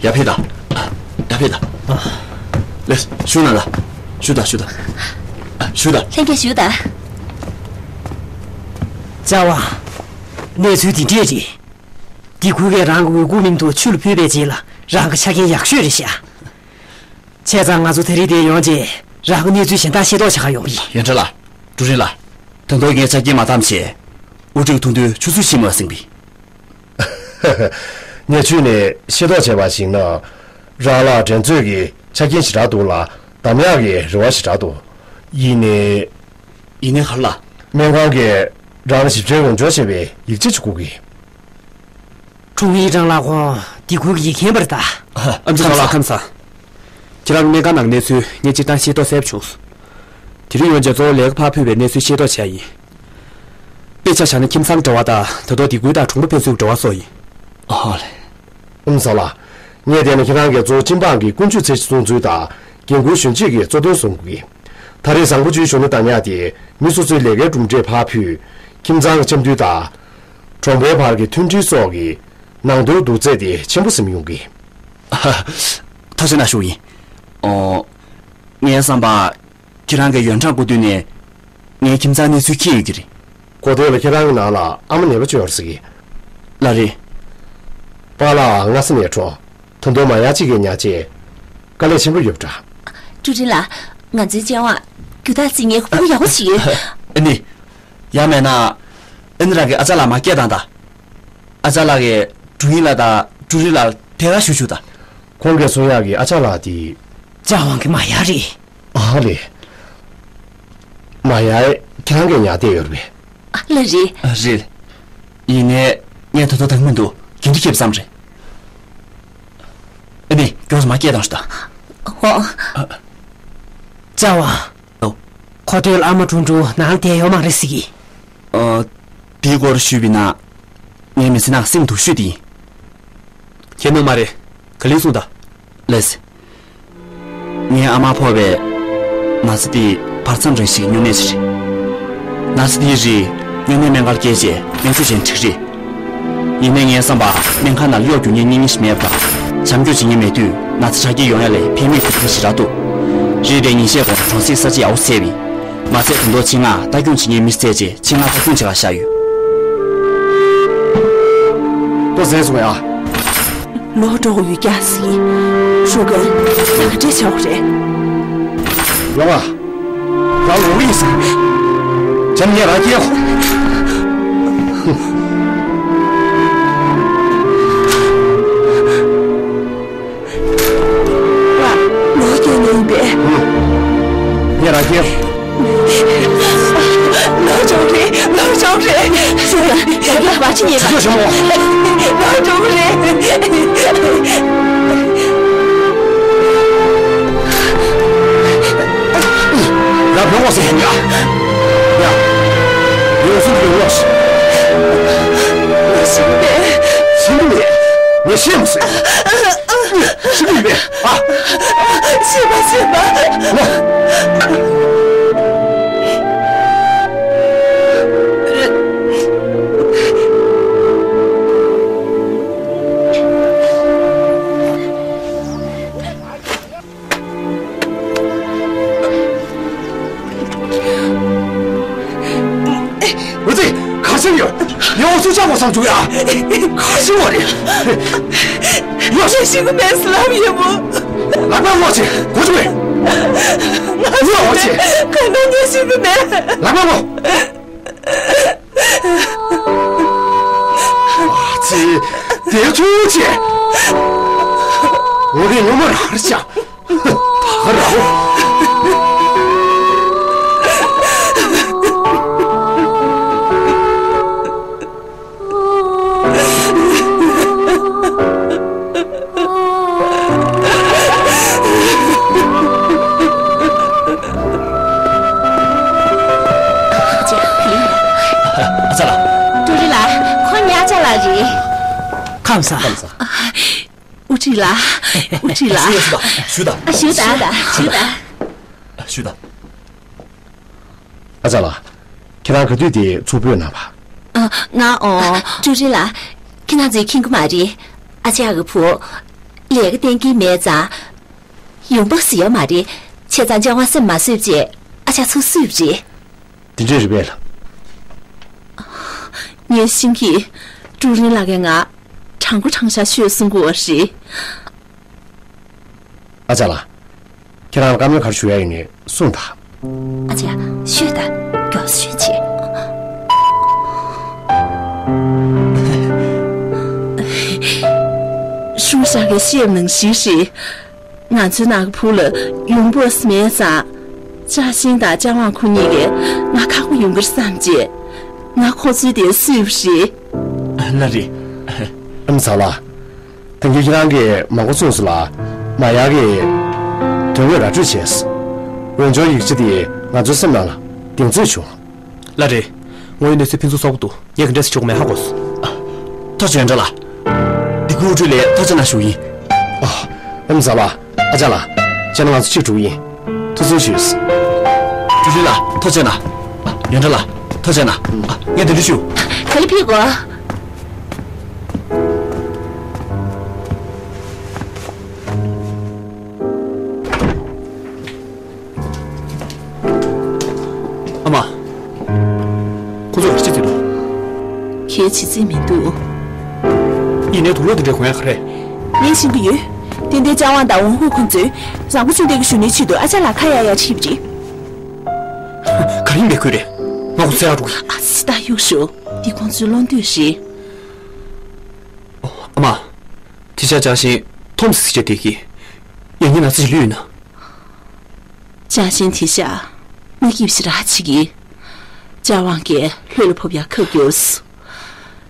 ཡར་ཕེབས་དང་། ཡར་ཕེབས་དང་། ལགས་བཞུགས་གནང་དང་། བཞུགས་དང་། བཞུགས་དང་། བཞུགས་དང་། ལྷན་རྒྱས་བཞུགས་དང་། ཅཱ་ཝང་། གནས་ཚུལ་འདི་འདྲས་རེད། འདི་ཁུལ་གྱིས་རང་གི་འོས་སྐུལ་མིང་དུ་ཆུ་ལ་ཕུལ་བའི་རྗེས་ལ་རང་གི་ཆ་རྐྱེན་ཡག་ཤོས་རེད་ཤག་བྱས་ཙང་ང་ཚོ་དེ་རིང་འདིར་ཡོང་རྗེས་རང་གི་གནས་ཚུལ་གཞན་དག་ཤེས་རྟོགས་བྱེད་གར་ཡོང་བ་ཡིན། ཡོན་ཁྲ་ལགས། ཀྲུའུ་རིན་ལགས། ད་དུང་ངས་ཆ་རྐྱེན་མ་བདམས་བྱས། དབུ་ཁྲིད་མཐོང་དུས་ཆུ་ཚོད་བཞི་མ་ཟིན་པས། ངས་ཁྱོན་ནས་ཤེས་རྟོགས་བྱས་པར་གཞིགས་ན། རང་ལ་འགྲན་རྩོད་ཀྱི་ཆ་རྐྱེན་ཞེ་དྲག་འདུག་ལ་གདམ་ཡག་གི་རེ་བ་ཞེ་དྲག་འདུག་ཡིན་ནའི། ཡིན་ནའི་ག་རེ་ལགས། སྨན་ཁང་གིས་རང་ལ་ཞིབ་ཕྲའི་འོས་སྦྱོར་བྱེད་པའི་ཡིག་ཆ་ཞིག་བསྐུར་གི། ཁྲུང་ཡི་ཀྲང་ལགས་ཁོང་འདི་ཁུལ་གྱི་ཡིག་མཁན་པ་རེད་ད། ཨ་ཙི་ཁམས་བཟང་། ཁམས་བཟང་། ཁྱེད་རང་གི་སྨན་ཁང་ནང་གནས་ཚུལ་ངས་སྤྱིར་བཏང་ཤེས་རྟོགས་གསལ་པོ་བྱུང་སོང་། དེ་རིང་ཡོང་རྗེས་གཙོ་བོ་ལས་ཀ་ཕར་ཕུད་པའི་གནས་ཚུལ་ཤེས་རྟོགས་བྱས་ཡིན། དཔེ་ཆ་བཞག་ན་ཁྱིམ་ཚང་འབྲེལ་བ་དང་ད་དུང་འདི་ཁུལ་དང་གྲོང་པ་ཕན་ཚུན་འབྲེལ་བ་སོགས་ཡིན། ཨོ་ལེ། ཨུམ་ས་ལགས། ངས་བལྟས་ན་ཁྱེད་རང་གིས་གཙོ་བོ་སྤྱི་འབངས་ཀྱི་ཀུན་སྤྱོད་ཚད་གཞི་སྲུང་ཚུལ་དང་འགན་ཁུར་གཞོན་གཅེས་ཀྱི་གཙོ་དོན་བཟུང་དགོས་ཀྱི། ད་རེས་བཟང་པོ་བཅུའི་གཞོན་ནུ་གདམ་ཡག་དེ་མི་སོ་སོའི་ལས་ཀའི་གྲུབ་འབྲས་ཕར་ཕུད། ཁྱིམ་ཚང་གི་འཆམ་མཐུན་དང་། གྲོང་པའི་བར་གྱི་མཐུན་སྒྲིལ་སོགས་ཀྱི་ནང་དོན་བསྡུར་ཚད་དེ་ཆེན་པོ་ཟིན་ཡོང་གི། ཐུགས་རྗེ་གནང་ཞུ་ཡིན། ཨོ། ངའི་བསམ་པར། ཁྱེད་རང་གིས་ཡོན་ཁྲང་སྐུ་མདུན་ནས་ངའི་ཁྱིམ་ཚང་གནས་ཚུལ་མཁྱེན་ཡོད་ཀྱི་རེད། གོ་ཐོས་ལ་ཁྱེད་རང་གི་ནང་ལ་ཨ་མ་ནད་པ་ཅིག་ཡོད་རེད་ཟེར་གི། ལགས་རེད། པཱ་ལགས་སྔ་ས་ནས་གྲོངས། ད་དུང་མ་ཡ་གཅིག་གི་ཉག་ཅིག་དཀའ་ལས་ཆེན་པོ་ཡོད་པ་འདྲ། ཀྲུའུ་རིན་ལགས། ང་ཚོའི་ཅཱ་ཝང་རྒྱུ་དག་རྩིས་ངན་ཕྲུ་གུ་ཡག་པོ་ཞིག་ཡོད། ཨ་ནི། ཡང་མེད་ན། ཨ་ནི་རང་གི་ཨ་ཅག་ལགས་མར་སྐད་བཏང་དང་། ཨ་ཅག་ལགས་ཀྱིས་ཀྲུའུ་ཡིན་ལགས་དང་ཀྲུའུ་རིན་ལགས་ཐད་ཀར་ཞུ་ཞུ་དང་། ཁོང་གིས་གསུང་ཡག་གི་ཨ་ཅག་ལགས་དེ། ཅཱ་ཝང་གི་མ་ཡ་རེད། ཨ་ལེ། མ་ཡ་ཁྱེད་རང་གི་ཉག་བསྡད་ཡོད་རེད་པས། ཨ་ལེ་རེད། ཨ་རེད། ཡིན་ནའི་ངས་ད་དུང་དག་མི་འདུག་ག་འདྲ་ཁེབས་བསམ་རེད། ཨ་ནི་མགྱོགས་སུ་མ་སྐད་བཏང་ཤོག་ད། ཧོ། ཨ། ཅག་པ། ཨོ། ཁོ་ཐོས་ཨ་མ་ཁྲུང་ཁྲུང་ནང་བསྡད་ཡོད་མ་རེད་ཟེར་གི། ཨ། དེའི་སྐོར་ཞུས་པ་ཡིན་ན། ངའི་མི་ཚེ་ནང་སེམས་སྡུག་ཤོས་དེ་ཡིན། ཁྱེད་ནོར་མ་རེད། ག་ལེར་གསུངས་དང་། ལགས་སེ། ངའི་ཨ་མར་ཕོག་པའི་ན་ཚ་དེ་བར་མཚམས་རང་བཞིན་གྱི་སྨྱུང་གནས་ཤིག་རེད། ན་ཚ་དེའི་རིགས་སྨྱུང་གནས་སྨན་ཁང་བསྐྱལ་རྗེས་སྨན་བཅོས་བྱས་ན་འགྲིག་རེད། ཡིན་ནའི་ངའི་བསམ་པར་སྨན་ཁང་ནང་གཡོག་རྒྱུག་མཁན་གཉེན་ཉེ་ཞིག་མེད་པ་དང་། བྱམས་སྐྱོང་བྱེད་མཁན་མེད་དུས་ན་ཚ་དྲག་སྐྱེད་ཡོང་ཡ་ལས་ཕན་མེད་ཀྱི་ཁུལ་ཞིག་རག་འདུག་རེད་དེ། ཉིན་ཤས་གོང་གྲོང་གསེབ་ས་ཆ་ཡག་པོ་བཙལ་བ་ཡིན། མ་ཚད་དོན་ཐོག་ཆེད་མངགས་ལྟ་སྐྱོང་བྱེད་མཁན་མི་བཙལ་རྗེས་ཆེད་མངགས་ལྟ་སྐྱོང་བྱེད་གར་བཞག་ཡོད། ལྟོ་ཟས་སོང་ཡ། ལོག་འགྲོ་དགོས་ཡོད་ཀྱག་ཟེར། ཧྲུའུ་ཀན། ད་ག་འདྲས་བྱ་དགོས་རེད། ཡོང་ང་། རང་ལོག་གི་ཡིན་ཟེར། བྱས་ན་ངས་རང་སྐྱེལ། ལོག་སྐྱེལ་ནི་ཡིན་པས། ངས་རང་སྐྱེལ། ལོག་འགྲོ་རེད། ལོག་འགྲོ་རེད། ཧྲུའུ་ཀན། ད་ག་བ་ཅི་ཉེས་པ། ཆོག་ཆོག་ཆོག་མོ། ལོག་འགྲོ་རེད། ཡ། བོད་འོག་སེ་ཡིན་ཡ། ཡ། ཡོང་སུ་ཡོང་ལོག་ཤི། ཤི་གི་མེད། ཤི་གི་མེད། ངས་ཤེས་མི་སྲིད། ཤི་གི་མེད་ཨ། ཤི་མ་ཤི་མ། ལོག་འོ་ཙི། ག་ཤེད་ཡོད། ངས་འོ་ཚོད་ཆག་པ་བསམ་བྱུང་ཡ། ག་ཤེད་བ་རེད། ཡོད། ངས་ཤི་གི་མེད་ཟེར་ལབ་ཡོད་མོ། ལག་པ་ལོག་ཅིག་གོ་ཆུ་མེད། ངས་ལོག་ཅིག་ག་ནས་ངས་ཤི་གི་མེད། ལག་པ་ལོག་ཨ་ཙི། དེ་ཆུང་ཆེ། འོ་དེ་ངོ་མ་རང་རེད་ཤག་ད་ག་རང་། ཨ་ཅག་ལགས། ཀྲུའུ་རིན་ལགས། ཁོང་ཉག་ཅག་ལགས་རེད། ཁམས་བཟང་། ཁམས་བཟང་། ཨུ་ཁྲིད་ལགས། ཨུ་ཁྲིད་ལགས། ཞུ་དང་ཞུ་དང་། ཞུ་དང་ཞུ་དང་། ཞུ་དང་། ཨ་ཅག་ལགས། ཁྱེད་རང་ག་དུས་དེ་ཚུར་བོད་ནང་བ། ཨ། ང་། ཨོ། ཀྲུའུ་རིན་ལགས། ཁྱེད་རང་ཚོས་མཁྱེན་གྱི་མ་རེད། ཨ་ཅག་གི་བུ། ལས་ཀ་གཏན་འཁེལ་མེད་ཙང་། ཡོང་འབབ་ཟེར་ཡ་མ་རེད། བྱས་ཙང་ལྕགས་དབང་སེམས་མ་བཟོད་བྱས། ཨ་ཅག་ཚུར་བསུས་པ་རེད། དེ་འདྲས་རེད་པས་ལགས། ངས་ཤེས་ཀྱི། ཀྲུའུ་རིན་ལགས་ཀྱིས་ང་དྲང་པོ་དྲང་བཞག་ཤོད་གསུང་གི་ཡོད་རེད། ཨ་ཅག་ལགས། ཁྱེད་རང་ལ་བཀའ་མོལ་ག་རེ་ཞུ་ཡ་ཡོད་ན་གསུངས་དང་། ཨ་ཅག་ཤོད་དང་། མགྱོགས་ཤོད་བྱེད། ཧྲུའུ་ཞང་གིས་བཤད་པ་ནང་བཞིན་རེད། ང་ཚོའི་ནང་གི་བུ་ལ་ཡོང་འབབ་མེད་ཙང་། ཅཱ་ཤིན་དང་ཅཱ་ཝང་ཁོ་གཉིས་ཀས་ང་ཁག་པོ་ཡོང་གི་རེད་བསམ་བྱས། ང་ཁོ་ཚོའི་དེར་བསུས་པ་རེད། ལགས་རེད། ཨ་ནི་ཚ་ལགས། ད་གིན་ཁྱེད་རང་གིས་མང་པོ་གསུངས་སོང་ལགས། མ་ཡར་གྱི་དོན་དངོས་ར་སྤྲོད་བྱས། འོས་སྦྱོར་ཡིག་ཆ་དེ་ང་ཚོའི་སེམས་ནང་ལ་གདེང་ཚོད་བྱུང་། ལགས་རེད། དངོས་ཡོད་གནས་ཚུལ་ཕུན་སུམ་ཚོགས་པོ་འདུག་ངས་ག་འདྲ་ཞིག་བྱེད་དགོས་མེད་ཧ་གོ་སོང་། ཐུགས་རྗེ་ཆེ་ཡོན་ཀྲང་ལགས། སྡེ་ཁུལ་དབུ་ཁྲིད་ལ་ཐུགས་རྗེ་གནང་ཞུ་གི་ཡིན། ཨ། ཨེམ་ཟ་བ། ཨ་ཅག་ལགས། བྱས་ན་ང་ཚོ་ཕྱིར་འགྲོ་གི་ཡིན། ཐུགས་རྗེ་ཆེ། ཀྲུའུ་རིན་ལགས་ཐུགས་རྗེ་གནང་། ཡོན་ཀྲང་ལགས་ཐུགས་རྗེ་གནང་། ངས་གདན་འདྲེན་ཞུ། ག་ལེར་ཕེབས་དགོས། ཨ་མ། ཁོ་ཚོ་ག་རེ་བྱེད་རྩིས་འདུག་གལ་ཆེ་རྩིས་མི་འདུག་ཡིན་ནའི་དུག་ལོག་འདི་འདྲའི་གོན་ཡག་ག་རེ། ངས་ཤེས་ཀྱི་ཡོད། ཏན་ཏན་ཅཱ་ཝང་དང་ཝུན་ཧུའུ་ཁོང་ཚོས་བཟང་པོ་ཚུལ་ལྡན་གྱི་གཞོན་ནུའི་ཆེད་དུ་ཨ་ཅག་ལགས་ཁ་གཡར་ཡར་ཁྲིད་པ་རེད། ག་རེ་ཡིན་པའི་ཁུལ་རེད། ང་ཁོ་ཚོ་ཚེ་རག་འགྲོ་གི། ཨ་ཙི། ད་གཡུག་ཞོག་འདི་ཁོང་ཚོའི་བློ་འདོད་རེད། ཨ་མ། དེ་ཤ་ཅཱ་ཤིན་ཐོམ་སི་སི་བྱས་བསྡད་ཀྱི། ཡང་སྙིང་ན་ཚ་ཞིག་ལུས་ཡོད་ན། ཅཱ་ཤིན་དེ་ཤ་མི་སྐྱིད་ཞིག་ར་བྱེད་ཀྱི། ཅཱ་ཝང་གིས་ལྷོད་ལ་ཕོབ་ཡག་ཁབ་བསྐྱུར།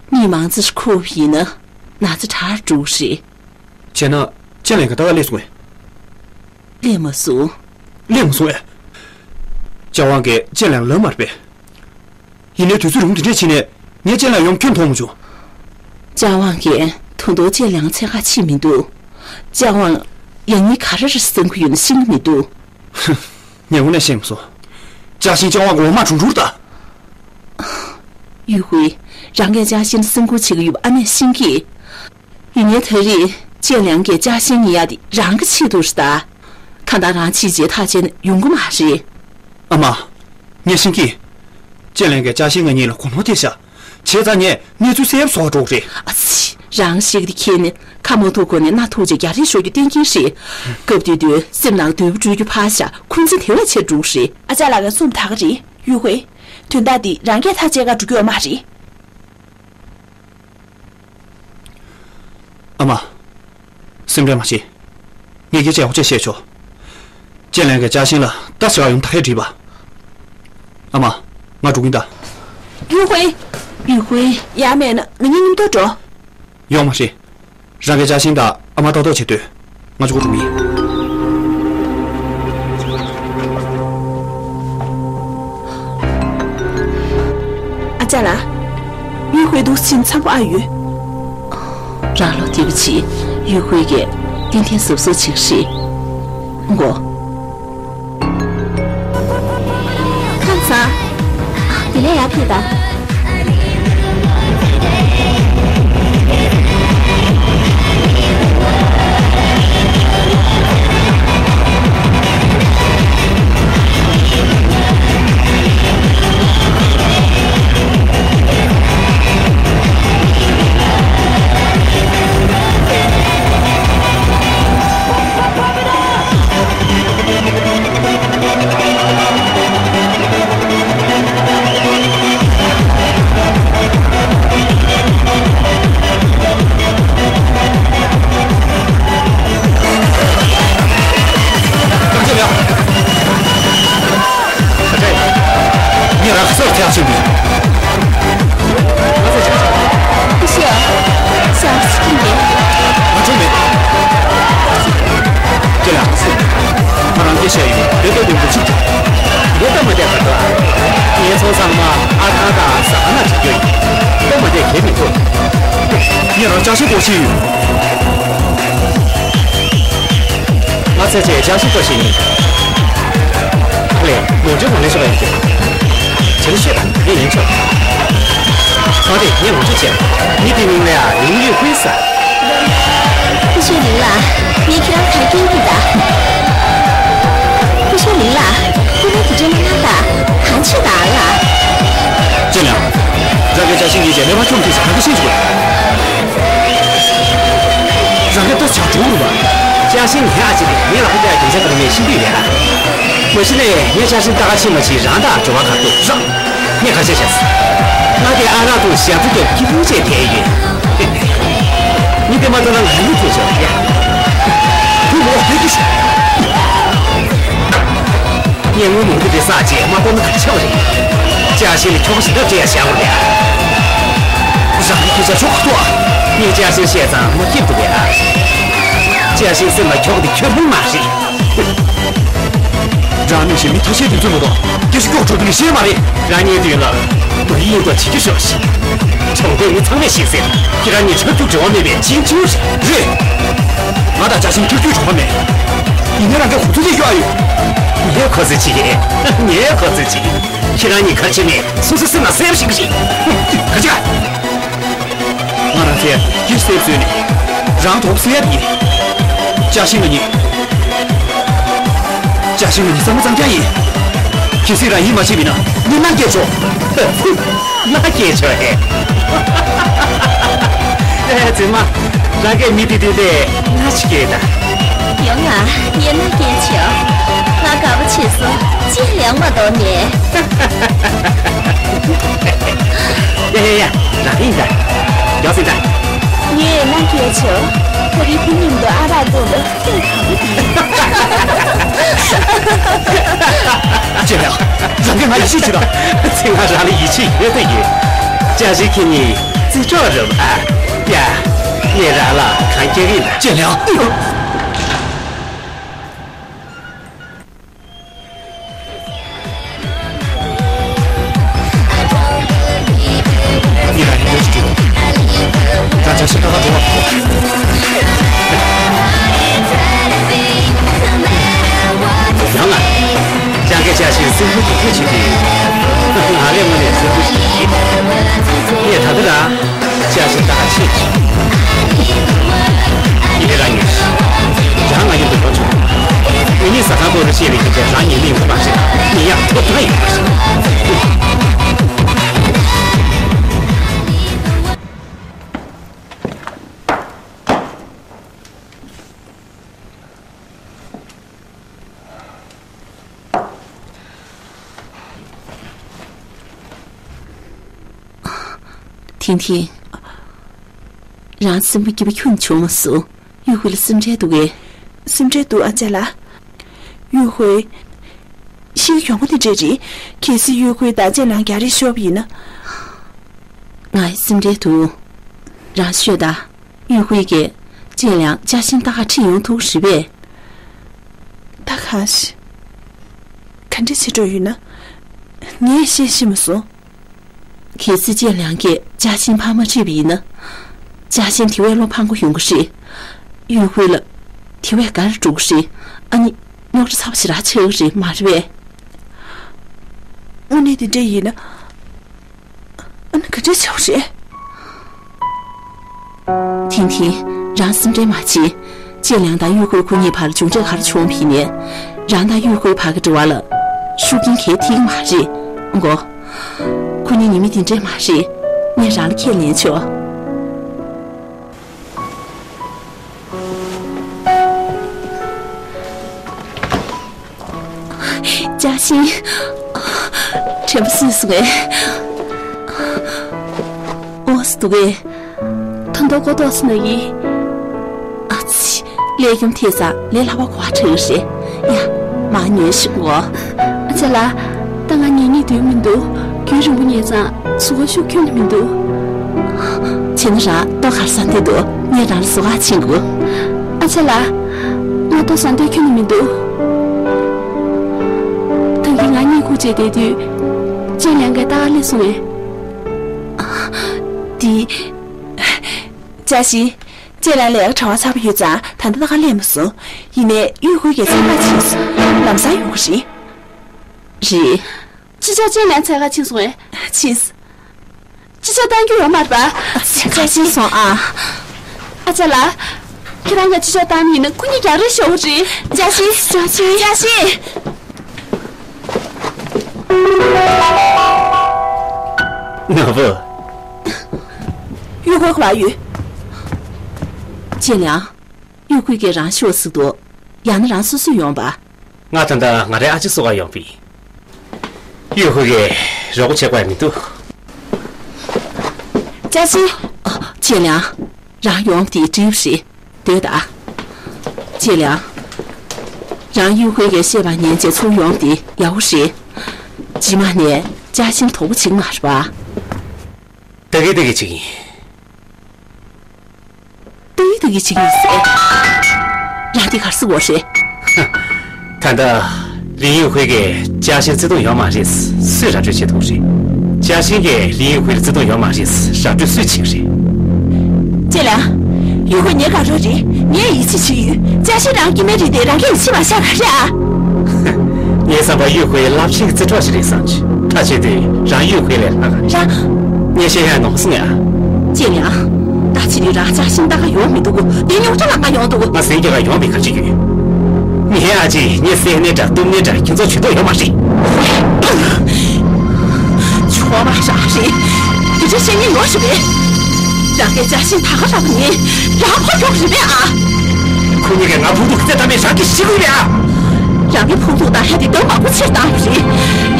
གཉིད་མང་ཙམ་ཞིག་ཁུག་པ་ཡིན་ན། ན་ཚ་དྲག་འགྲོ་གི་རེད། བྱས་ན་ཅེ་ལན་གྱིས་ད་ག་སླེབས་སོང་ངས། སླེབས་མ་སོང་། སླེབས་མ་སོང་ངས། ཅཱ་ཝང་གིས་ཅེ་ལན་ལབ་མ་རེད་པས། ཡིན་ནའི་དུས་ཚོད་རིང་པོ་དེ་འདྲས་ཕྱིན་ནས་ངས་ཅེ་ལན་ཡོང་ཁྱོན་མཐོང་མ་བྱུང་། ཅཱ་ཝང་གིས་ད་དུང་ཅེ་ལན་འཚོལ་ག་ཕྱིན་མི་འདུག་ཅཱ་ཝང་ཡང་སྙིང་ག་རེ་རེད་བསམ་གྱི་ཡོད་ན་ཤེས་ཀྱི་མི་འདུག་ངས་དངོས་གནས་ཤེས་མ་སོང་། ཅཱ་ཤིན་ཅཱ་ཝང་གི་འོ་མ་གྲུང་གྲུང་རེད་ད། ཡུས་ཧུའེ། རང་གིས་ཅཱ་ཤིན་ལ་སེམས་ཁུར་བྱེད་ཀྱི་ཡོད་པ་ཨ་མས་ཤེས་ཀྱི། ཡིན་ནའི་ད་རེས་ཅེ་ལན་གྱིས་ཅཱ་ཤིན་ཉེས་ཡག་དེ་རང་གི་ཆེད་དུ་རེད་ད། གང་ལྟར་རང་ཕྱིས་རྗེས་ཐག་བཅད་ན་ཡོང་གི་མ་རེད། ཨ་མ། ངས་ཤེས་ཀྱི། ཅེ་ལན་གྱིས་ཅཱ་ཤིན་ང་གཉིས་ལ་གོ་ནོར་ཐེབས་ཤག་བྱས་ཙང་ངས་གནས་ཚུལ་གསལ་པོ་བཟོ་བ་འགྲོ་གི་རེད། ཨ་ཙི། རང་ཤེས་ཀྱི་དེ་ཁྱེད་ནི་ཁ་མ་ཐུག་གོང་ནས་སྣ་ཐུག་བྱས་རྒྱ་རིགས་ཤོར་རྒྱུ་གཏན་འཁེལ་རེད། སྐབས་དེ་དུས་སེམས་ནང་འདོད་པ་སྤྲོད་རྒྱུ་ཕར་བཞག་འཁོན་འཛིན་དེ་བས་ཆེར་འགྲོ་གི་རེད། ཨ་ཅག་ལགས་ཀྱིས་གསུངས་དག་གི་རེད། ཡུས་ཧུའེ། དོན་དག་འདི་རང་གིས་ཐག་བཅད་ག་འགྲོ་རྒྱུ་ཡོད་མ་རེད། ཨ་མ། སེམས་ཁྲལ་མ་བྱེད། ངས་སྐད་ཆ་ཡག་པོ་བྱས་བཤད་ཆོག་ཅེ་ལན་གྱིས་ཅཱ་ཤིན་ལ་ལྟ་ཞིབ་ག་ཡོང་ཐག་ཁས་དྲིས་པ། ཨ་མ། ང་འགྲོ་གིན་གདའ། ཡུས་ཧུའེ། ཡུས་ཧུའེ། ཡང་མེད་ན་ང་གཉིས་མཉམ་དུ་འགྲོ། ཡོང་མ་རེད། རང་གིས་ཅཱ་ཤིན་དང་ཨ་མ་ལྟ་རྟོག་བྱེད་དུས་ང་གཅིག་པོ་འགྲོ་གི་ཡིན། ཨ་ཅག་ལགས། ཡུས་ཧུའེ་འདུག་སེ་ཕྱིན་ཚ་པོ་ཨ་ཡོད། རང་བློ་བདེ་པོ་བྱེད། ཡུས་ཧུའེ་གིས་ཏན་ཏན་གཟབ་གཟབ་བྱེད་ཀྱི་རེད། འགོ། ཁམས་བཟང་། དེ་ལས་ཡར་ཕེབས་དང་། ངས་རང་གི་སར་ཐེག་ཕྱིན་པས། ཁྱི་ཤི་ཡ། ཤ་སི་ཁྱི་མེད། ང་ཚོ་མེད། ཁྱེད་ལ་ང་རང་སྐད་བཤད་ཡོད། དེ་ལྟ་དུས་འདུག་ཅིག་འདི་ལྟ་མ་བསྡད་པར་འདུག་ངའི་ཚོང་ཚང་མ་ཨ་ཐང་དང་ཟ་ཁང་ནང་བྲིས་རྒྱུ་ཡིན། ལྟ་མ་བསྡད་གལ་མི་འདུག་ངས་རང་ཅག་ཤི་ལྟོ་ཤི་ཡོད། ང་ཚེ་ཆེ་ཅག་ཤི་ལྟོ་ཤི་ཡིན། ཨ་ལས། ལོ་རྒྱུས་ངོ་ལེ་ཤོར་བ་ཡིན་གྱི། ཁྱེད་ལ་ཤོད་དང་ངས་ཡིན་ཆོག་གང་དེ་ངས་ལོ་རྒྱུས་བྱས། མི་དེ་མིང་ལ་ཡ་ཡིན་ཡོད་ཧུའེ་ཟེར། ཧུ་ཤོད་ལིང་ལགས། ངས་ཁྱེད་རང་ག་རེ་སྐྱོན་གྱི་ད། ཧུ་ཤོད་ལིང་ལགས། ཁྱེད་རང་དེ་འདྲ་མ་གནང་ད། གང་བྱེད་ད་ཨ་ལགས། ཅེ་ལན། རང་གིས་ཅག་ཤིན་ཉིད་ཀྱི་མེ་མ་ཁྱོམ་དུས་གང་གི་ཤེས་བྱུང་། རང་གིས་ལྟ་ཆག་གྲོང་རུ་བ། ཅག་ཤིན་ངའི་ཨ་ཅེ་རེད། ངའི་ལག་པ་བཀྱག་རྒྱུ་ཆ་ག་རེ་མེད་ཤིན་པི་ཡ། མ་གཞི་ནས་ངས་ཅག་ཤིན་ལྟ་ག་ཕྱིན་མ་ཕྱིན་རང་དང་འབྲེལ་བ་ག་འདུག་རང་། ངས་ག་བཤད་བཤད། ང་དེ་ཨ་རག་དང་ཞག་ཚི་རྒྱབ་ཀྱི་ལུང་བཅད་བསྡད་ཡོད། མི་དེ་མ་གཏོགས་ན་ང་ལུས་ཐུབ་བྱ་བ་ཡ། བུ་མོ་ཕེབས་ཀྱི་ཤོག་ངས་དངུལ་མང་པོ་དེ་བསགས་རྗེས་མ་གཏོང་ན་ག་རེ་བྱ་བ་རེད། ཅག་ཤིན་ལ་ཁྱོ་ག་ཞེ་དྲག་སྤྲད་ཡ་བཞག་པ་རེད། རང་གི་སྐད་ཆ་ཆོག་ག་ཐུག་ངས་ཅག་ཤིན་བཤད་ཙང་མ་སྐྱིད་འདུག་པས། ཅག་ཤིན་སེམས་ལ་ཁྱོ་ག་དེ་ཁྱོད་ལྷུང་མ་རེད། རང་ནུས་ཤིག་མི་ཐ་ཤལ་དུས་ཚོད་མ་གཏོགས་སྐད་ཆ་ཀྱོག་འགྲོ་དུས་ནས་བཤད་མ་རེད། རང་ཉིད་དུས་ལ་མ་ཡིན་དུ་བྱེད་རྒྱུ་ཤོག་ཤིག་གྲོང་སྡེ་མི་ཚང་མས་ཤེས་ཟེར། ཁྱེད་རང་ཉིད་ཆབ་ཆུབ་འབྲེལ་བ་མེད་པའི་ཅིན་ཅིའུ་རེད། ང་དང་ཅག་ཤིན་ཁྱོད་ཁྱོད་གྲོགས་པོ་མེད། ཡིན་ནའི་རང་གིས་གོ་ཚོད་ཅིག་གཡོག་ཡོད། ངས་གོ་ཚོད་ཅིག་ངས་གོ་ཚོད་ཅིག་ཁྱེད་རང་ཉིད་གར་ཕྱིན་ནས་སོ་སོའི་སེམས་ལ་གསལ་པོ་ཞིག་གི་ཞིག་ག་ཅི་ག་ང་རང་ཚོས་སྐྱིད་སེ་བཟོས་ནས་རང་དོགས་སེ་ཡར་ཡིན། ཅག་ཤིན་ང་གཉིས། ཅག་ཤིན་ང་གཉིས་བསམ་བློ་གཙང་རྐྱང་ཡིན། གལ་སྲིད་རང་ཡིད་མ་ཆེས་པ་ཡིན་ན་ངས་མནའ་སྐྱེལ་ཆོག་མནའ་སྐྱེལ་ཆོག་ཨེ། ཨེ་བཙུན་མ། རང་གིས་མི་དེ་དེ་དེ་མནའ་ཞིག་སྐྱེལ་དང་། ཡོང་ང་། ངས་མནའ་སྐྱེལ་ཆོག་ང་དགའ་པོ་བྱེད་སོང་། ཅི་ཡང་མ་གཏོགས་མེད། ཡ་ཡ་ཡ། རང་ཡིན་ད། ཡོང་ཟིན་ད། ངས་མནའ་སྐྱེལ་ཆོག་ད་རེས་ཁོ་མཉམ་དུ་ཨ་རག་བཏུང་ད་སྐྱིད་གང་པོ་འདུག་ཅེ་ལགས། རང་གིས་ང་ཡིད་ཆེས་བྱེད་དང་། ཚེ་སྔ་རང་ལ་ཡིད་ཆེས་ཡོད་ད་ཡོད། ཅག་ཤིན་ཁྱེད་གཉིས་རྩིས་གྲོགས་རེད་པ། ཡ། ངས་རང་ལ་གང་སྐྱེ་གི་ཡིན། ཅེ་ལིང་། ཡིན་ལ་ཡིན་འདུག་ད་ཆ་ཤི་ད་ག་འགྲོ་བ། ཡང་ང་། ཅང་གེ་ཅག་ཤིང་སྲིན་བུ་གི་སྐད་ཆེད་དུ། ང་ལས་མ་ལས་སྲིན་བུ་ཞིག་ཡིན། ངས་ད་ལྟ་རང་། ཅག་ཤིང་ད་ག་ཆེད་ཅིག་ཡིན་རང་ཡིན། རང་ང་ཡིན་དུ་འགྲོ་ཆོག་ངེད་གཉིས་ཟ་ཁང་ཐོག་ཏུ་ཤེས་པའི་སྐད་ཆ་རང་ཉན་ནི་ཡོད་པ་ཞིག་ངེད་ཡག་ཐོབ་ཐང་ཡོད་པ་ཞིག་ཐིང་ཐིང་། རང་སེམས་པ་སྐྱིད་པོ་ཁྱོན་བྱུང་མ་སོང་། གཡུ་ཧུའེ་ལ་སེམས་ཁྲལ་འདུག་གས། སེམས་ཁྲལ་འདུག་ཨ་ཅག་ལགས། གཡུ་ཧུའེ། ཤི་གི་ཡོང་གི་དེ་འདྲས་རེད། གལ་སྲིད་གཡུ་ཧུའེ་དང་ཅེ་ལང་རྒྱག་རེས་ཤོར་བ་ཡིན་ན། ང་ཡི་སེམས་ཁྲལ་འདུག་རང་ཤོད་ད། གཡུ་ཧུའེ་གིས་ཅེ་ལང་ཅག་ཤིང་ད་ག་ཁྲིད་ཡོང་ཐུབ་རེད་པས། ད་ག་ཤི། ག་འདྲས་བྱེད་འགྲོ་ཡོད་ན། ངས་ཤེས་ཤེས་མ་སོང་། གལ་སྲིད་ཅེ་ལང་གིས་ཅག་ཤིང་ཕར་མ་ཁྲིད་པ་ཡིན་ན། ཅག་ཤིང་དེ་བས་བློ་ཕམ་གི་ཡོང་གི་རེད། གཡུ་ཧུའེ་ལ། དེ་བས་དགའ་རུ་འགྲོ་གི་རེད། ཨ་ནི། རྙོག་དྲ་ཚ་པོ་ཞེ་དྲག་ཆགས་ཀྱི་རེད་མ་རེད་པས། དངོས་གནས་དེ་འདྲས་ཡིན་ན། ཨ་ནི་ག་འདྲས་བྱ་བ་རེད། ཐིང་ཐིང་། རང་སེམས་ཁྲལ་མ་བྱེད། ཅེ་ལང་དང་གཡུ་ཧུའེ་ཁོ་གཉིས་བར་མཇུག་འབྲས་ག་རེ་བྱུང་བ་ཡིན་ནའི། རང་དང་གཡུ་ཧུའེ་བར་གྱི་འབྲེལ་བ་ལ། ཤུགས་རྐྱེན་གང་ཡང་ཐེབས་ཀྱི་མ་རེད། མགོ། ཁོ་གཉིས་ཉེས་མི་དེ་འདྲས་མ་རེད། ངས་རང་ལ་ཁས་ལེན་ཆོག་ཅག་ཤིང་། དྲན་པ་གསོས་སོང་ངས། འོ་སི་འདུག་གས། ད་མདོ་གོ་ཏོག་སི་ན་ཡིན། ཨ་ཙི། ལས་རྒྱུ་མཐའ་ས་ལས་སླ་བ་གོ་བ་ཁྲིད་རེད། ཡ། མ་ཉོན་ཞིག་གོ་ཨ་ཅག་ལགས། ད་ང་ཉལ་ཉལ་འདོད་མི་འདུག་རྒྱུན་རིང་པོ་ཉལ་ཙང་གཟུགས་པོ་ཤུགས་ཁྱོན་ནས་མི་འདུག་བྱས་ན་རང་ལྟོ་ག་རེ་ཟ་འདོད་འདུག་ངས་རང་ལ་ཟོག་ག་ཕྱིན་དགོས། ཨ་ཅག་ལགས། ང་ལྟོ་ཟ་འདོད་ཁྱོན་ནས་མི་འདུག་ད་གིན་ང་གཉིད་ཁུག་བྱས་བསྡད་དུས། ཅེ་ལང་གིས་ལྟ་ག་སླེབས་སོང་ངས། དེ། ཅག་ཤིང་། ཅེ་ལང་ལ་གྲྭ་བ་ཚ་པོ་ཡོད་ཙང་ད་ལྟ་ལྟ་ག་སླེབས་མ་སོང་། ཡིན་ནའི་གཡུ་ཧུའེ་གྱིས་ཚན་ཁ་ཕྱིན་སོང་། ལམ་སང་ཡོང་གི་རེད། རེད། ཅི་ཆ་ཅེ་ལང་ཚན་ཁ་ཕྱིན་སོང་ངས། ཕྱིན། ཅི་ཆ་བཏང་རྒྱུ་ཡོད་མ་རེད་པ། ཅེ་ལང་ཕྱིན་སོང་ཨ། ཨ་ཅག་ལགས། ཁྱེད་རང་གིས་ཅི་ཆ་བཏང་ནི་ཡིན་ན་ཁོ་གཉིས་རྒྱག་རེས་ཤོར་བ་རེད། ཅག་ཤིང་། ཅག་ཤིང་། ཅག་ཤིང་། ནོར་བུ། གཡུ་ཧུའེ་ག་པར་ཡོད། ཅེ་ལང་། གཡུ་ཧུའེ་གིས་རང་ཤོག་ཟེར་འདུག་ཡང་ན་རང་སོ་སོས་ཡོང་པ། ང་ད་ལྟ་ང་རའི་ཨ་ཅེ་སོ་ག་ཡོང་པ་ཡིན། གཡུ་ཧུའེ་གིས་རོགས་པ་བྱེད་དགོས་ཡ་མི་འདུག་ཅག་ཤིང་། ཅེ་ལང་། རང་ཡོང་པ་དེ་འགྲིག་པ་རེད། སྡོད་ད། ཅེ་ལང་། རང་གཡུ་ཧུའེ་གིས་བཤད་པ་ཉན་བྱས་ཚུར་ཡོང་དེ་ཡག་པོ་རེད། རྗེས་མ་ནས་ཅག་ཤིང་དོགས་པ་བྱེད་ཀྱི་མ་རེད་པ། ད་གི་ད་གི་བྱེད་ཀྱི་ཡིན། ད་གི་ད་གི་བྱེད་ཀྱི་ཡིན་ཟེར། རང་དེ་ག་རེ་ཟེར་བ་རེད། ད་ལྟ་ལིན་ཡུ་ཧུའེ་གིས་ཅག་ཤིང་བརྩི་མཐོང་ཡོད་མ་རེད། སུས་ར་སྤྲོད་བྱེད་ཐུབ་རེད། ཅག་ཤིང་གིས་ལིན་ཡུ་ཧུའེ་ལ་བརྩི་མཐོང་ཡོད་མ་རེད། ར་སྤྲོད་སུས་བྱེད་རེད། ཅེ་ལང་། ཡུ་ཧུའེ་ངའི་དགའ་རོགས་རེད། ངས་ཡིད་ཆེས་བྱེད་ཡོད། ཅག་ཤིང་རང་སྐྱེ་དམན་རེད་དེ་རང་གིས་ཡིད་ཆེས་མ་བྱས་ག་རེ་ཨ། ངའི་བསམ་པར་ཡུ་ཧུའེ་རླབས་ཆེན་གྱི་རྩེད་གྲོགས་ཤིག་རེད་བསམ་གྱི། ཐག་ཆོད་དུས་རང་ཡུ་ཧུའེ་ལས་ལྷག་ག་རེད། རང་། ངས་བཤད་ཡ་ནོར་སོང་ངས་ཨ། ཅེ་ལང་། ད་ཕྱི་དུས་རང་ཅག་ཤིང་ལྟ་ག་ཡོང་མི་འདུག་དེ་རྙོག་དྲ་ལངས་ག་ཡོང་འདུག་ང་ཟིང་སྐྱེལ་ག་ཡོང་བའི་ག་རེ་བྱེད་ཀྱི་ཡོད། ངའི་ཨ་ཅེས་ངས་བསད་ནའི་འདྲ་གཏུབ་ནའི་འདྲ་ཁྱེད་ཚོ་ཇུས་གཏོགས་ཡོད་མ་རེད། ཆོག་མ་རག་རེད། དེ་འདྲ་བཤད་མཁན་ཡོད་ཞིག་རེད། རང་གིས་ཅག་ཤིང་ད་ག་རག་པ་ནི་རང་ཕར་ཁྱོག་རེད་པས་ཨ། ཁོ་གཉིས་ཀས་ང་ཕོག་ཐུག་རྩེ་ད་མེད་རང་གིས་ཤེས་ཀྱི་ཡོད་པས་ཨ། རང་གི་ཕོག་ཐུག་བཏང་ཡ་དེ་ལྡབ་མང་པོ་ཕྱིར་བཏང་བ་རེད།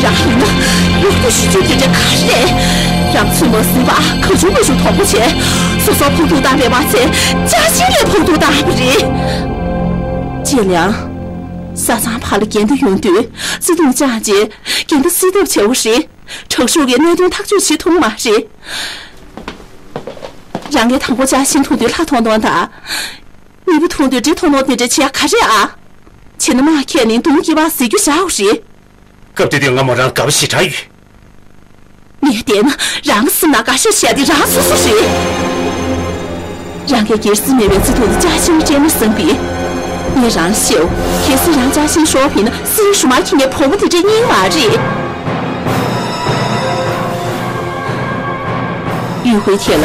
རང་ཡིན་ན་རྙོག་དྲ་ཞུ་རྒྱུ་དེ་འདྲ་ག་རེ་རེད། རང་ཚོད་མ་ཟིན་པ་གང་བྱུང་མང་བྱུང་དོགས་པ་བྱས། སོ་སོར་ཕོག་ཐུག་བཏང་བས་མ་ཚད་ཅག་ཤིང་ལ་ཕོག་ཐུག་བཏང་བ་རེད། ཅེ་ལང་། ས་ཚང་ཕར་ལ་འགལ་ཟླ་ཡོང་དུས་བརྩེ་དུང་བཅངས་རྗེས་འགལ་ཟླ་སེལ་ཐབས་བྱེད་དགོས་རེད། དྲག་ཤུགས་ཀྱིས་གནད་དོན་ཐག་གཅོད་བྱེད་ཐུབ་མ་རེད། རང་གིས་དང་པོ་ཅཱ་ཤིན་མཐོང་དུས་ལྷ་མཐོང་མཐོང་དང་། གཉིས་པ་མཐོང་དུས་འདྲེ་མཐོང་མཐོང་དེ་འདྲ་བྱེད་ཡ་ག་རེ་ཨ། བྱས་ན་མ་ཁས་ལེན་དུང་གི་བ་ཟེར་རྒྱུ་བཞག་རེད། སྐབས་དེ་དུས་ང་མོ་རང་དགའ་པོ་ཞེ་དྲག་ཡོད། ངས་བལྟས་ན་རང་སེམས་ནང་དགའ་ཤོས་བཤད་དེ་རང་སོ་སོ་རེད། རང་གིས་སྒེར་སེམས་མེད་པའི་ཚེ་ཐུང་དུ་ཅཱ་ཤིན་སྤྲད་མ་བསམ་པས། ངས་རང་ཤེའོ། གལ་སྲིད་རང་ཅཱ་ཤིན་ཤོར་བ་ཡིན་ན་སྲིད་ཞུ་མ་ཁྱི་ངའི་བུ་མོ་དེ་འདྲ་རྙེད་མ་རེད། ཡུས་ཧུའི་ཐད་ལ་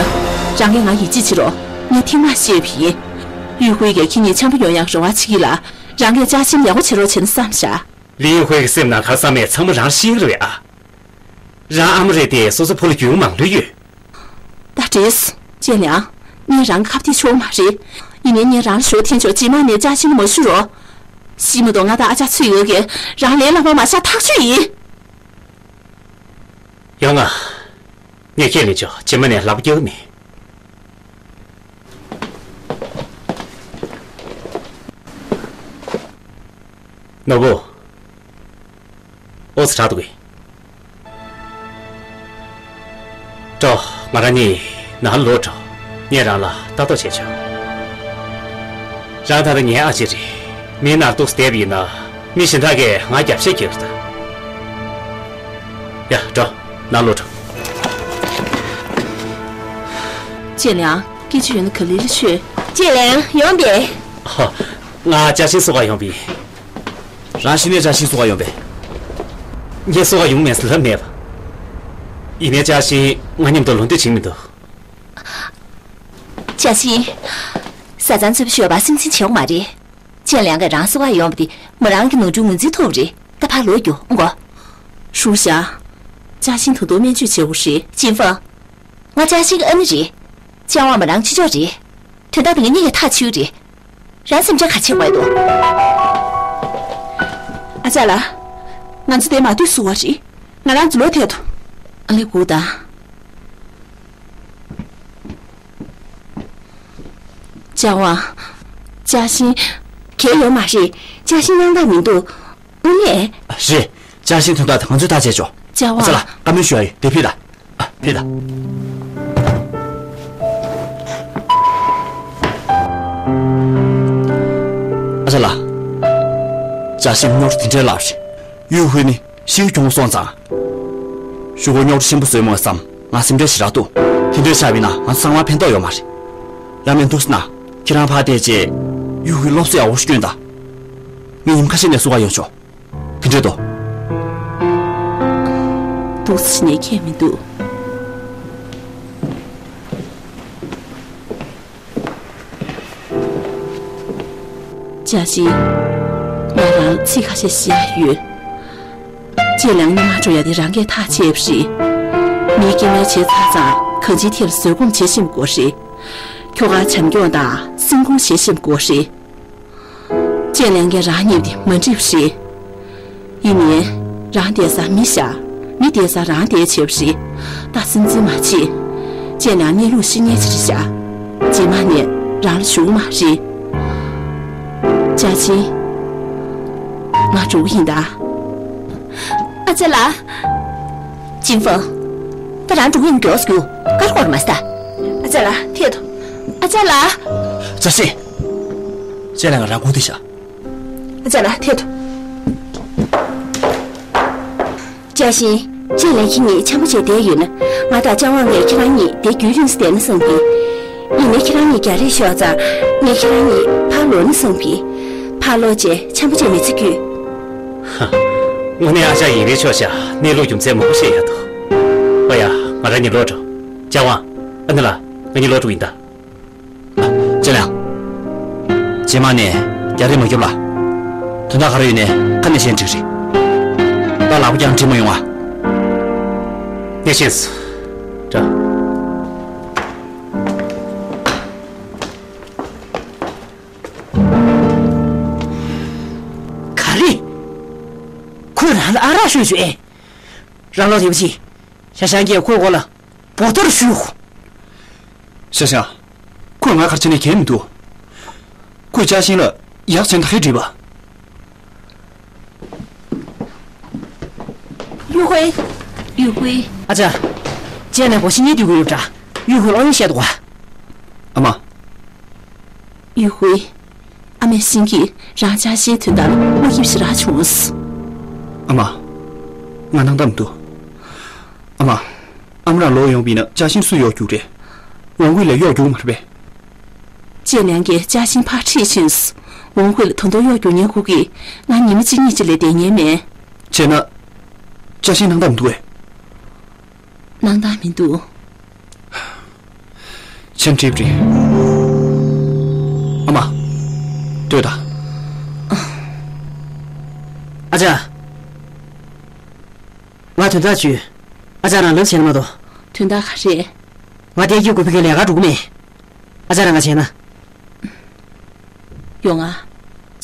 རང་གིས་ང་ཡིད་ཆེས་བྱེད་རོགས། ངས་ཐེངས་མང་བཤད་པ་ཡིན། ཡུས་ཧུའི་གིས་ཁྱེད་གཉིས་འཆམ་པོ་ཡོང་ཡག་རེ་བ་བྱེད་ཀྱི་ལ། རང་གིས་ཅཱ་ཤིན་ཡག་པོ་བྱེད་རོགས་བྱས་ན་བསམ་བཞག་ལི་ཡུས་ཧུའི་གི་སེམས་ནང་ག་བསམ་མེད་ཚང་མ་རང་ཤེས་ཀྱི་རེད་ཨ། རང་ཨ་མ་རེད་དེ་སོ་སོ་བུ་ལ་རྒྱུས་མང་ལོས་ཡོད། ད་བྲིས། ཅེ་ལིང་། ངས་རང་ཁ་གཏད་ཆོག་མ་རེད། ཡིན་ནའི་ངས་རང་ལ་ཞུ་འཐེན་ཆོག་རྗེས་མ་ནས་ཅཱ་ཤིན་ལ་མ་ཞུ་རོགས། ཤི་མ་གཏོགས་ང་དང་ཨ་ཅག་ཚུད་ཡོད་གི། རང་ལས་སླ་པོ་མ་བཞག་ཐག་ཆོད་ཡིན། ཡང་ང་། ངས་ཁས་ལེན་ཆོག་རྗེས་མ་ནས་ལབ་རྒྱག་མེད། ནོར་བུ། ཨོ་ཙི་དྲག་འདུག་གས། འགྲོ། ང་རང་གཉིས་ནང་ལོག་འགྲོ། ངས་རང་ལ་ལྟ་རྟོག་བྱས་ཆོག་རང་ད་ལྟ་ངའི་ཨ་ཅེ་རེད། མི་ནར་འདུག་སེ་བསྡད་པ་ཡིན་ན་མི་གཞན་དག་གིས་ང་རྒྱབ་བཤད་རྒྱག་གི་རེད་ད། ཡ་འགྲོ། ནང་ལོག་འགྲོ། ཅེ་ལིང་། སྐད་ཆ་ཡོད་ན་ག་ལེ་ལེ་ཤོད། ཅེ་ལིང་། ཡོང་པས། ཧ། ང་ཅཱ་ཤིན་བསུ་ག་ཡོང་པས། རང་ཤི་ནས་ཅཱ་ཤིན་བསུ་ག་ཡོང་པས། ངས་བསུ་ག་ཡོང་མེད་ཟེར་ལབ་མེད་པ། ཡིན་ནའི་ཅཱ་ཤིན་ང་མཉམ་དུ་ལོ་འདོད་བྱེད་མི་འདུག་ཅཱ་ཤིན། བཟའ་ཚང་ཚུར་ཤོད་པ་སེམས་ཅན་བྱེད་འོང་མ་རེད། ཅེ་ལིང་གིས་རང་བསུ་ག་ཡོང་པ་དེ་མོ་རང་གི་ནོར་འཁྲུལ་ངོས་འཛིན་ཐུབ་རེད། ད་ཕར་ལོག་རྒྱུག་ཨང་གོ། ཧྲུའུ་ཞ། ཅཱ་ཤིན་ད་དུང་སྨན་བཅོས་བྱེད་དགོས་རེད། ཅིན་ཧྥང་། ང་ཅཱ་ཤིན་གྱི་ཨ་ནེ་རེད། ཅཱ་ཝང་མོ་རང་ཕྱི་ཕྱོགས་རེད། དོན་དག་དེ་ངེད་གཉིས་ཀྱིས་ཐག་ཆོད་རེད། རང་སེམས་ཁྲལ་ག་བྱེད་དགོས་འདུག་ཨ་ཅག་ལགས། ང་ཚོ་དེ་མ་ལྟོས་བསུ་བ་རེད། ང་རང་ཚོ་ལོག་ཐད་དོ། ཨ་ལེ་སྒུག་དང་། ཅཱ་ཝང་། ཅཱ་ཤིན། གལ་ཡོད་མ་རེད། ཅཱ་ཤིན་སྣང་དག་མི་འདུག་དངོས་གནས། རེད། ཅཱ་ཤིན་དོན་དག་དེ་ང་ཚོས་ཐག་བཅད་ཆོག་ཅཱ་ཝང་། ཨ་ཅག་ལགས། བཀའ་མོལ་ཞུ་ཡ་ཡོད། དེ་ཕུད་དང་། ཨ། ཕུད་དང་། ཨ་ཅག་ལགས། ཅཱ་ཤིན་རྙོག་དྲ་དེ་འདྲའི་ལབ་རེད། ཡུས་ཧུའི་ནི་ཤི་གི་གྱོང་སོང་ཙང་། གཞུག་གུ་རྙོག་དྲ་ཆེན་པོ་བཟོས་མོད་བསམ་ང་སེམས་ཁྲལ་ཞེ་དྲག་འདུག་དེ་འདྲའི་ཆགས་པ་ཡིན་ན་ང་ཚོ་ཚང་མ་ཕན་ཐོགས་ཡོད་མ་རེད། ཡང་མིན་འདུག་ཟེར་ན། ཁྱེད་རང་ཕར་བལྟས་རྗེས། ཡུས་ཧུའི་སློབ་གསོ་ཡག་པོ་ཞིག་སྐྱོན་དང་། ངས་ཉིན་ཁ་ཤས་ནས་བསུ་ག་ཡོང་ཆོག་དེ་འདྲས་འདུག་འདུག་སེ་ནས་ཁྱད་མི་འདུག་ཅཱ་ཤིན། ང་རང་ཚིག་ཁ་ཤས་བཤད་ཡ་ཡོད། ཅེ་ལིང་ཉི་མ་འགྲོ་ཡ་དེ་རང་གིས་ཐག་བཅད་པ་རེད། མིའི་སྐྱེ་དམན་བྱས་ཚར་ཙང་གང་ཅིའི་ཐད་ལ་བཟོད་སྒོམ་བྱེད་ཤེས་དགོས་རེད། ཁྱོ་ག་བྱམས་སྐྱོང་དང་སེམས་ཁུར་བྱེད་ཤེས་དགོས་རེད། ཅེ་ལིང་གིས་རང་གཉིས་དེ་མ་འགྲིག་པ་རེད། ཡིན་ནའི། རང་བསྡད་ས་མི་བཞག་མི་བསྡད་ས་རང་བསྡད་བྱས་པ་རེད། ད་སེམས་འཛིན་མ་བྱེད། ཅེ་ལིང་གནས་ལུགས་ཤེས་མཁན་ཅིག་རེད་ཤག་རྗེས་མ་ནས་རང་ལ་ཞུ་གི་མ་རེད། ཅཱ་ཤིན། ང་འགྲོ་གི་ཡིན་ད། ཨ་ཅག་ལགས། ཅིན་ཧྥང་། ད་རང་འགྲོ་གི་ཡིན་མགྱོགས་སུ་རྒྱུགས། ཀར་ཀོར་མ་ཟ། ཨ་ཅག་ལགས་ཐད་དོ། ཨ་ཅག་ལགས། ཅཱ་ཤིན། ཅེ་ལིང་ང་རང་སྒུག་བསྡད་ཤག་ཨ་ཅག་ལགས་ཐད་དོ། ཅཱ་ཤིན། ཅེ་ལིང་ཁྱེད་གཉིས་འཆམ་པོ་བྱས་བསྡད་ཡོད་ན། ང་དང་ཅཱ་ཝང་ངས་ཁྱེད་རང་གཉིས་དེ་རྒྱུན་རིང་སུ་བསྡད་ན་བསམ་གི། ཡིན་ནའི་ཁྱེད་རང་གཉིས་རྒྱག་རེས་ཤོར་ཙང་ངས་ཁྱེད་རང་གཉིས་ཕར་ལོག་ན་བསམ་གི། ཕར་ལོག་བྱས་འཆམ་པོ་བྱས་མི་ཚེ་སྐྱོལ། ཧ། དངོས་གནས་ཨ་ཅག་ཡིན་པས་ཆོག་ཤག་གནས་ལུགས་རྒྱུ་མཚན་མང་པོ་བཤད་ཡག་འདུག་ཨོ་ཡ། ང་རང་གཉིས་ལོག་འགྲོ། ཅཱ་ཝང་། ཨ་ནེ་ལགས། ང་གཉིས་ལོག་འགྲོ་ཡིན་ད། ཅེ་ལིང་། རྗེས་མ་ནས་རྒྱག་རེས་མ་རྒྱོབ་ལ། དོན་དག་ག་རེ་ཡོད་ནའི་ཁ་ནས་བཤད་འགྲིག་རེད། ད་ལག་པ་བརྐྱངས་བྲིས་མ་ཡོང་ཨ། ངས་ཤེས་སོང་། དྲ། ག་རེ། ཁོས་རང་ལ་ཨ་རག་ཤོད་བྱུང་ཨེ། རང་ལོག་དེ་བ་ཅི། ཤ་ཤང་གིས་ཁོའི་མགོ་ལ་འབོ་ཐར་གཞུས། ཤ་ཤང་། ཁོས་ང་ག་རེ་བྱས་ནས་གལ་མི་འདུག་ཁོས་ཅཱ་ཤིན་ལ་ཡག་བྱས་ན་ཧེ་འགྲིག་པ། ཡུས་ཧུའེ། ཡུས་ཧུའེ། ཨ་ཅག་ཅེ་ལིང་གོ་ཤེས་གཉིས་སྡོད་ཀྱི་ཡོད་འདྲ། ཡུས་ཧུའེ་གློག་བརྙན་བཤད་འདུག་ག་ཨ་མ། ཡུས་ཧུའེ། ཨ་མས་ཤིན་གྱིས་རང་ཅཱ་ཤིན་དོན་དག་ལ་བློ་འགྱོད་ཞེ་དྲག་བྱུང་སོང་། ཨ་མ། ང་སྣང་དག་མི་འདུག་ཨ་མ། ཨ་མ་རང་ལོག་ཡོང་བ་ཡིན་ན་ཅཱ་ཤིན་སུས་གཡོག་རྒྱུགས་རེད། ཝང་ཧུའེ་ལ་གཡོག་རྒྱུགས་མ་རེད་པས། ཅེན་ལིང་གིས་ཅཱ་ཤིན་ཕར་ཁྲིད་ཕྱིན་སོང་། ཝང་ཧུའེ་ལ་ད་དུང་གཡོག་རྒྱུགས་ཉན་དགོས་ཀྱི། ང་ཉི་མ་གཅིག་གཉིས་ཅིག་ལས་བསྡད་ཉན་མེད། བྱས་ན། ཅཱ་ཤིན་སྣང་དག་མི་འདུག་གས། སྣང་དག་མི་འདུག་ཆེན་ཀྲིབ་རེད། ཨ་མ། ལྟོས་དང་། ཨ་ཅག་ང་དོན་དག་བརྗོད། ཨ་ཅག་རང་ལབ་བྱས་ན་མ་གཏོགས། དོན་དག་ག་རེ། ང་བསྡད་ཀྱི་དགོས་ཕ་གིར་ལས་ཀ་འགྲོ་གི་མེད། ཨ་ཅག་རང་ག་བྱས་ན། ཡོང་ང་།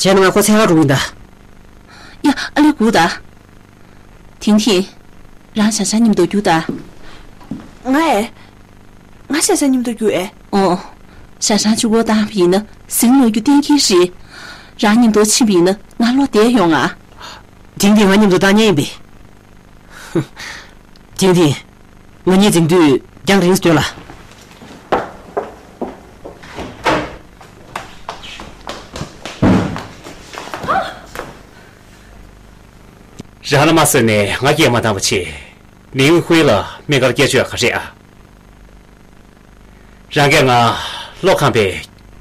བྱས་ན་ང་ཁོ་འཚོལ་ག་འགྲོ་གི་ཡིན་ད། ཡ། ཨ་ལས་སྒུག་ད། ཐིང་ཐིང་། རང་ཞང་ཞང་མཉམ་དུ་རྒྱུགས་དང་། ང་ཨེ། ང་ཞང་ཞང་མཉམ་དུ་རྒྱུགས་ཨེ། ཨོ། ཞང་ཞང་གཅིག་པོ་བཏང་བ་ཡིན་ན་ཟིང་ལོག་རྒྱུ་གཏན་འཁེལ་རེད། རང་མཉམ་དུ་ཕྱིན་པ་ཡིན་ན་ང་ལོག་བསྡད་ཡོང་ང་། ཐིང་ཐིང་ང་མཉམ་དུ་བཏང་མཁན་ཡིན་པས། ཐིང་ཐིང་། ང་གཉིས་འཛིང་དུས་རྒྱང་རིང་སྡོད་ལ། རང་ལ་མ་བཟོད་ནས་ང་སྐད་མ་བཏང་བ་བྱས། ལིའུ་ཧུའེ་ལ་སྨན་ཁང་སྐད་བརྗོད་ག་རེ་ཨ། རང་གིས་ང་བློ་ཁེངས་པའི་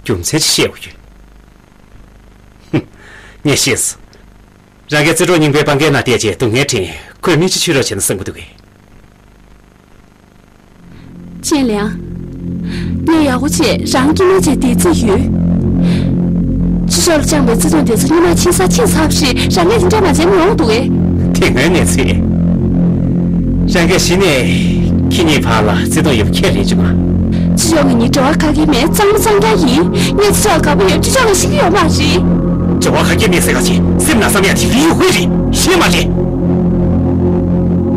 རྒྱུ་མཚན་ཅིག་བཤད་དགོས་ཀྱི། ཧུམ། ངས་ཤེས་སོང་། རང་གིས་རྩེ་གྲོགས་རྙིང་པའི་པང་ཁའི་ནང་བསྡད་བྱས་སྡུག་བསྔལ་དྲན། ཁོས་མི་གཅིག་ཆོས་རོགས་བྱས་ན་བསམ་གྱི་འདུག་གས། ཅེན་ལིང་། ངས་ཡག་པོ་བྱས་རང་སྐྱིད་མ་བྱས་བསྡད་རྩིས་ཡོད། ཕྱི་ཕྱོགས་ལ་བཅངས་པའི་བརྩེ་དུང་དེ་ཚོ་སྔོན་མ་ཕྱིན་ས་ཕྱིན་ཚར་བ་རེད། རང་གིས་དེ་འདྲ་མ་བྱས་ན་ཡོང་འདུག་གས། དེ་སྔོན་གནས་ཚུལ། རང་གིས་གཞི་ནས་ཁྱེད་གཉིས་བར་ལ་བརྩེ་དུང་ཡོད་པ་ཁས་ལེན་བྱུང་ང་། ཕྱི་ཕྱོགས་ངེད་གཉིས་འབྲེལ་བ་ག་གེ་མེད། གཙང་མ་གཙང་རྐྱང་ཡིན། ངས་ཕྱི་ཕྱོགས་དགའ་པོ་ཡོད། ཕྱི་ཕྱོགས་ལ་ཤི་གི་ཡོད་མ་རེད། འབྲེལ་བ་ག་གེ་མེད་ཟེར་ག་ཅི། སེམས་ནང་བསམ་ཡག་དེ་ལིའུ་ཧུའེ་རེད། ཤེས་མ་རེད།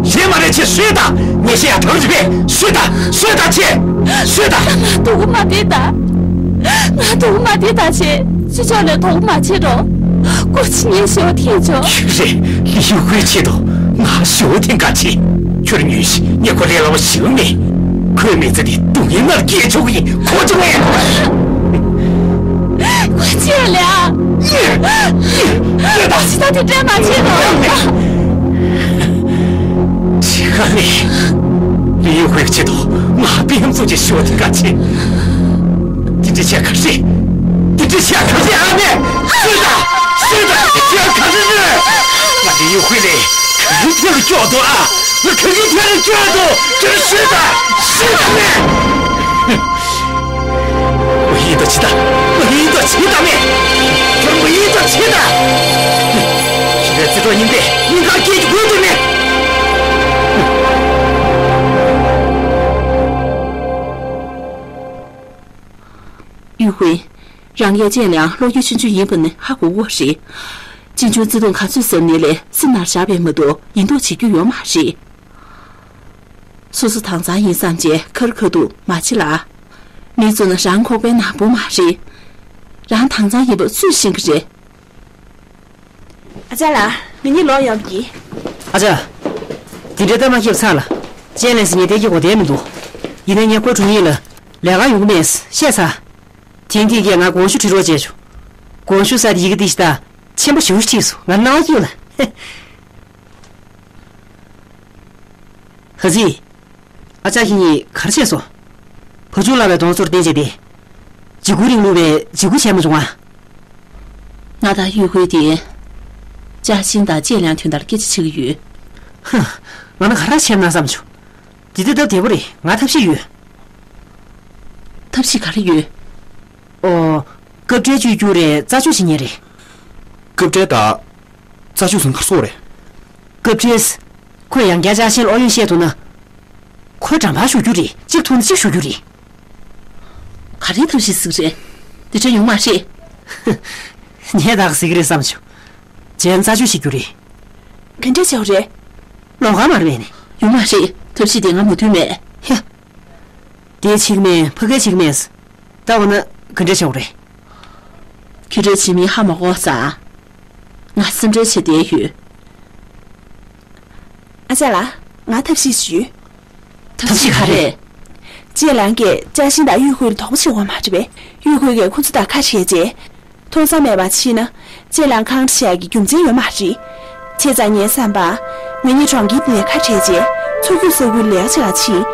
ཤེས་མ་རེད། ཁྱེད་ཤོད་དང་། ངས་བཤད་ཡག་དང་རེད་པས། ཤོད་དང་། ཤོད་དང་། ཁྱེད་ཤོད་དང་། ང་སྡུག་མ་བསྡད་དང་། ང་སྡུག་མ་བསྡད་དང་། ཁྱེད་ཕྱི་ཕྱོགས་ལ་དོགས་མ་བྱེད་རོགས། སྐུ་མཁྱེན། ངས་ཞུ་བ་ཐེངས་ཆོག་ཁྱོད་རེད། ལིའུ་ཧུའེ་ཆེད་དུ་ང་ཞུ་བ་ཐེངས་ག་ཆེ། ཁྱོད་ཉོན་ཞིག་ངས་ཁོ་ལས་སླ་བོ་ཞིག་མེད། ཁོའི་མི་ཚེ་འདི་སྡུག་བསྔལ་ནང་སྐྱེལ་ཆོག་གི་ཡིན། གོ་བྱུང་ངས། ཁོ་ཆེད་ལ། ཡེ། ཡེ། ད་ཅི་ད་དེ་འདྲ་མ་བྱེད་རོགས། ཆི་ཁ་ནི། ལིའུ་ཧུའེ་ཆེད་དུ་ང་པེ་ཧམ་ཚོ་ཅེས་ཞུ་བ་ཐེངས་ག་ཆེ། དེ་འདྲ་བྱས་ག་རེ། དེ་འདྲ་བྱས་ག་རེ། ཨ་མས། ཤོད་དང་། ཤོད་དང་། དེ་བྱས་ག་རེ་རེད། ང་དེ་ཡོད་ཁུལ་ལས་ག་རེ་ཐད་ལ་སྐྱོ་འདུག་ཨ། ང་ག་གི་ཐད་ལ་སྐྱོ་འདུག་ཁྱོད་ཤོད་དང་། ཤོད་དང་། ཨ་མས། མ་ཡིན་དོ་ཅི་ད། མ་ཡིན་དོ་ཅི་ད་མས། ཁྱོད་མ་ཡིན་དོ་ཅི་ད། ཁྱེད་རང་རྩེ་གྲོགས་རྙིང་པས་སྙིང་ཁར་སྐྱེལ་རྒྱུ་དགོས་དོན་མེད། ཡུས་ཧུའེ། རང་གིས་ཅེན་ལིང་བློ་འགྱོད་ཆུང་ཆུང་ཡིན་པ་ནི་ཧ་གོ་གི་རེད། གཅེན་གཅུང་བརྩེ་དུང་ག་ཚོད་ཟབ་ནའི་ལས་སེམས་ནང་བཞག་པས་མ་གཏོགས་ཡིན་མདོག་བྱེད་རྒྱུ་ཡོད་མ་རེད། སོ་སོ་དྭངས་གཙང་ཡིན་བསམ་བྱས་ཁ་རི་ཁ་ཐུག་མ་བྱེད་ལ། མི་ཚོ་ནི་རང་ཁོག་པའི་ནག་པོ་མ་རེད། རང་དྭངས་གཙང་ཡིན་པ་སུས་ཤེས་ཀྱི་རེད། ཨ་ཅག་ལགས། ང་གཉིས་ལོག་ཡོང་གི། ཨ་ཅག་དེ་འདྲའི་གཏམ་མ་ཁྱབ་ཚར་ལ། ཅེན་ལིང་ཟེར་མཁན་དེ་གི་གོ་བདེ་མི་འདུག་ཡིན་ན་ངས་ཁོའི་དྲུང་ཡིག་ལ་ལས་ཀ་ཡོང་གི་མེད་བཤད་ཚར། ཐེངས་འདི་གས་ང་དགོངས་ཞུ་བྲིས་རོགས་བྱས་ཆོག་དགོངས་ཞུ་ཟེར་དེ་ཡི་གེ་འདི་ཞིག་ད་ཆེན་པོ་ཞེ་པོ་ཅིག་བྲིས་སོང་། ང་རྣ་བ་སྐྱིད་ལ། ཧ་ཙི། ཨ་ཅག་ཁྱེད་གཉིས་ག་རེ་བྱས་སོང་། བུ་ཆུང་ལབ་པའི་གདོང་ཚོར་བསྟན་བྱས་ཏེ། འཇིགས་སྐུལ་རིང་ལུགས་པས་འཇིགས་སྐུལ་བྱས་མ་བྱུང་ང་། ང་དང་ཡུས་ཧུའེ་དེ། ཅཱ་ཤིན་དང་ཅེན་ལིང་དོན་དག་སྐད་ཆ་བྱེད་ཀྱི་ཡོད། ཧ། ང་ནི་ག་རེ་བྱས་ན་བསམ་བྱུང་། དེ་དུས་སྟབས་བདེ་པོ་རེད། ང་ཐབས་ཤེས་ཡོད། ཐབས་ཤེས་ག་རེ་ཡོད། ཨོ། སྐབས་འཕྲལ་བཅོས་བསྒྱུར་རེད། རྩད་གཅོད་བྱེད་མཁན་རེད། སྐབས་འཕྲལ་དང་། རྩད་གཅོད་ཟེར་ན་ག་རེ་ཟེར་དགོས་རེད། སྐབས་འཕྲལ། ཁོས་ཡང་བསྐྱར་ཅཱ་ཤིན་ལ་ཨོ་ཡོན་བཤད་ཐུབ་ན། ཁོས་འགྲམ་པར་གཞུ་རྒྱུ་རེད། གཅིག་ཐུག་ན་གཅིག་གཞུ་རྒྱུ་རེད། ག་རེའི་ཐབས་ཤེས་ཟིག་རེད། དེ་འདྲ་ཡོང་མ་རེད། ངས་བདག་ཟིག་རེད་བསམ་བྱུང་། བྱས་ན་རྩད་གཅོད་བྱེད་རྒྱུ་རེད། ག་འདྲ་བྱེད་དགོས་རེད། ལོགས་ཀ་མ་རེད་པས་ནི། ཡོང་མ་རེད། ཐབས་ཤེས་དེ་ང་མོས་མཐུན་མེད། ཧེ། དེ་ཕྱིར་མེད། ཕ་གིར་ཕྱིར་མེད། ད་འོ་ན་ག་འདྲ་བྱེད་དགོས་རེད། ཁྱོད་རའི་བྱེད་མིན་ཧ་མ་གོ་ཙང་། ང་སེམས་ཁྲལ་བྱས་བསྡད་ཡོད། ཨ་ཅག་ལགས། ང་ཐབས་ཤེས་ཞིག་ཡོད། ཐབས་ཤེས་ག་རེ། ཅེ་ལང་གིས་ཅཱ་ཤིན་དང་ཡུས་ཧུའེ་ལ་དོགས་པ་བྱེད་དགོས་མ་རེད་པས། ཡུས་ཧུའེ་གིས་ཁོ་ཚོ་དང་ཁ་བྲལ་རྗེས། མཐོང་ས་མེད་པ་ཕྱིན་ན། ཅེ་ལང་ཁ་བྲལ་ཡག་གི་རྒྱུ་མཚན་ཡོད་མ་རེད། བྱས་ཙང་ངའི་བསམ་པར། ང་གཉིས་གྲོང་ཁྱེར་འདི་ནས་ཁ་བྲལ་རྗེས། མཚོ་རྒྱུད་ས་ཁུལ་ལ་ལས་ཀ་བྱེད་ག་ཕྱིན།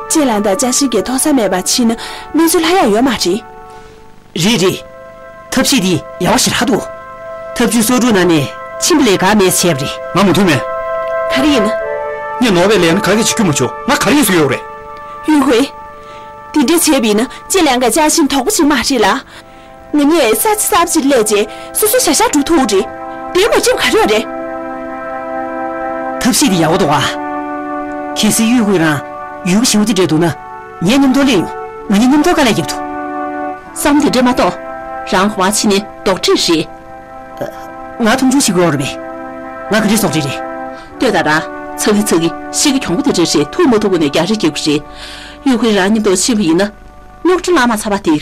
ཅེ་ལང་དང་ཅཱ་ཤིན་གྱིས་མཐོང་ས་མེད་པ་ཕྱིན་ན། གནས་ཚུལ་ལྷག་ཡག་ཡོད་མ་རེད། རེད་རེད། ཐབས་ཤེས་འདི་ཡག་པོ་ཞེ་དྲག་འདུག་ཐབས་ཇུས་སོར་འགྲོ་ནང་ནས་ཕྱིན་པ་ལས་ཀ་མེད་བྱས་པ་རེད། ང་མོས་མཐུན་མེད། ག་རེ་ཡིན། ངས་ནོར་བའི་ལས་ཀ་ག་གེ་བྱེད་རྒྱུ་མ་བྱུང་། ང་ག་རེ་ཡིན་ཟེར་ཡོད་རེད། ཡུས་ཧུའེ། འདི་འདྲ་བྱས་པ་ཡིན་ན་ཅེ་ལང་གིས་ཅཱ་ཤིན་དོགས་པ་བྱེད་མ་རེད་ལ། ང་གཉིས་ས་ཆ་གསར་པ་ཅིག་སླེབས་རྗེས་སོ་སོ་ཤ་ཤ་འགྲོ་ཐུབ་རེད། དེ་མ་བྱེད་པ་ག་རེ་ཡོད་རེད། ཐབས་ཤེས་འདི་ཡག་པོ་འདུག་ཨ། གལ་སྲིད་ཡུས་ཧུའེ་རང་ཡུལ་གྱི་ཞི་བ་དེ་འདྲ་འདུག་ན། ངའི་མཉམ་དུ་སླེབས་ཡོང་། ང་གཉིས་མཉམ་དུ་དཀའ་ལས་རྒྱབ་ཐུབ། བསམ་དེ་འདྲ་མ་གཏོགས། རང་གོ་བ་ཕྱིན་ནས་རྡོག་ཁྲེས་རེད། ང་མཐོང་ཆུང་བྱེད་དགོས་རེད་པས། ང་ག་འདྲ་བཟོ་འདྲ་རེད། ལྟོས་དང་། ཚ་གི་ཚ་གི་ཤི་གི་གྱོང་པོ་དེ་འདྲ་རེད། ཐུག་མ་ཐུབ་པ་ནས་རྒྱག་རེས་རྒྱག་གི་རེད། ཡུས་ཧུའེ་རང་མཉམ་དུ་ཕྱིན་པ་ཡིན་ན། རྙོག་དྲ་ལངས་མ་ཚར་བ་དེ་རེད།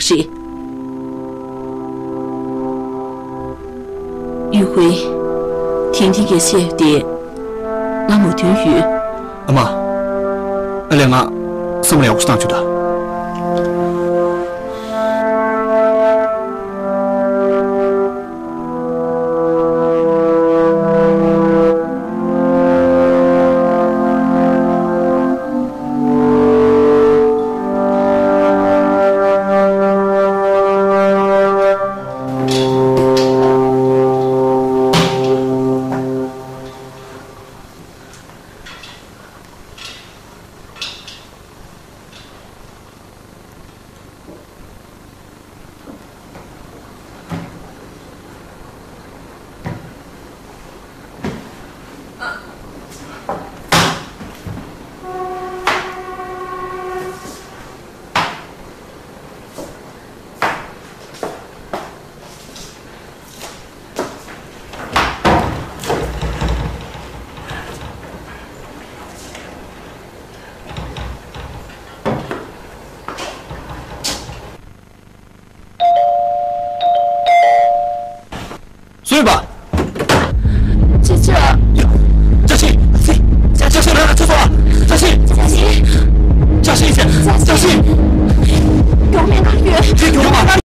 ཡུས་ཧུའེ། ཐིང་ཐིང་གིས་བཤད་དེ། ང་མོས་མཐུན་ཡོད། ཨ་མ། ཨ་ལས། ང་བསམ་བློ་ཡག་པོ་ཞིག་བཏང་བྱུང་ད།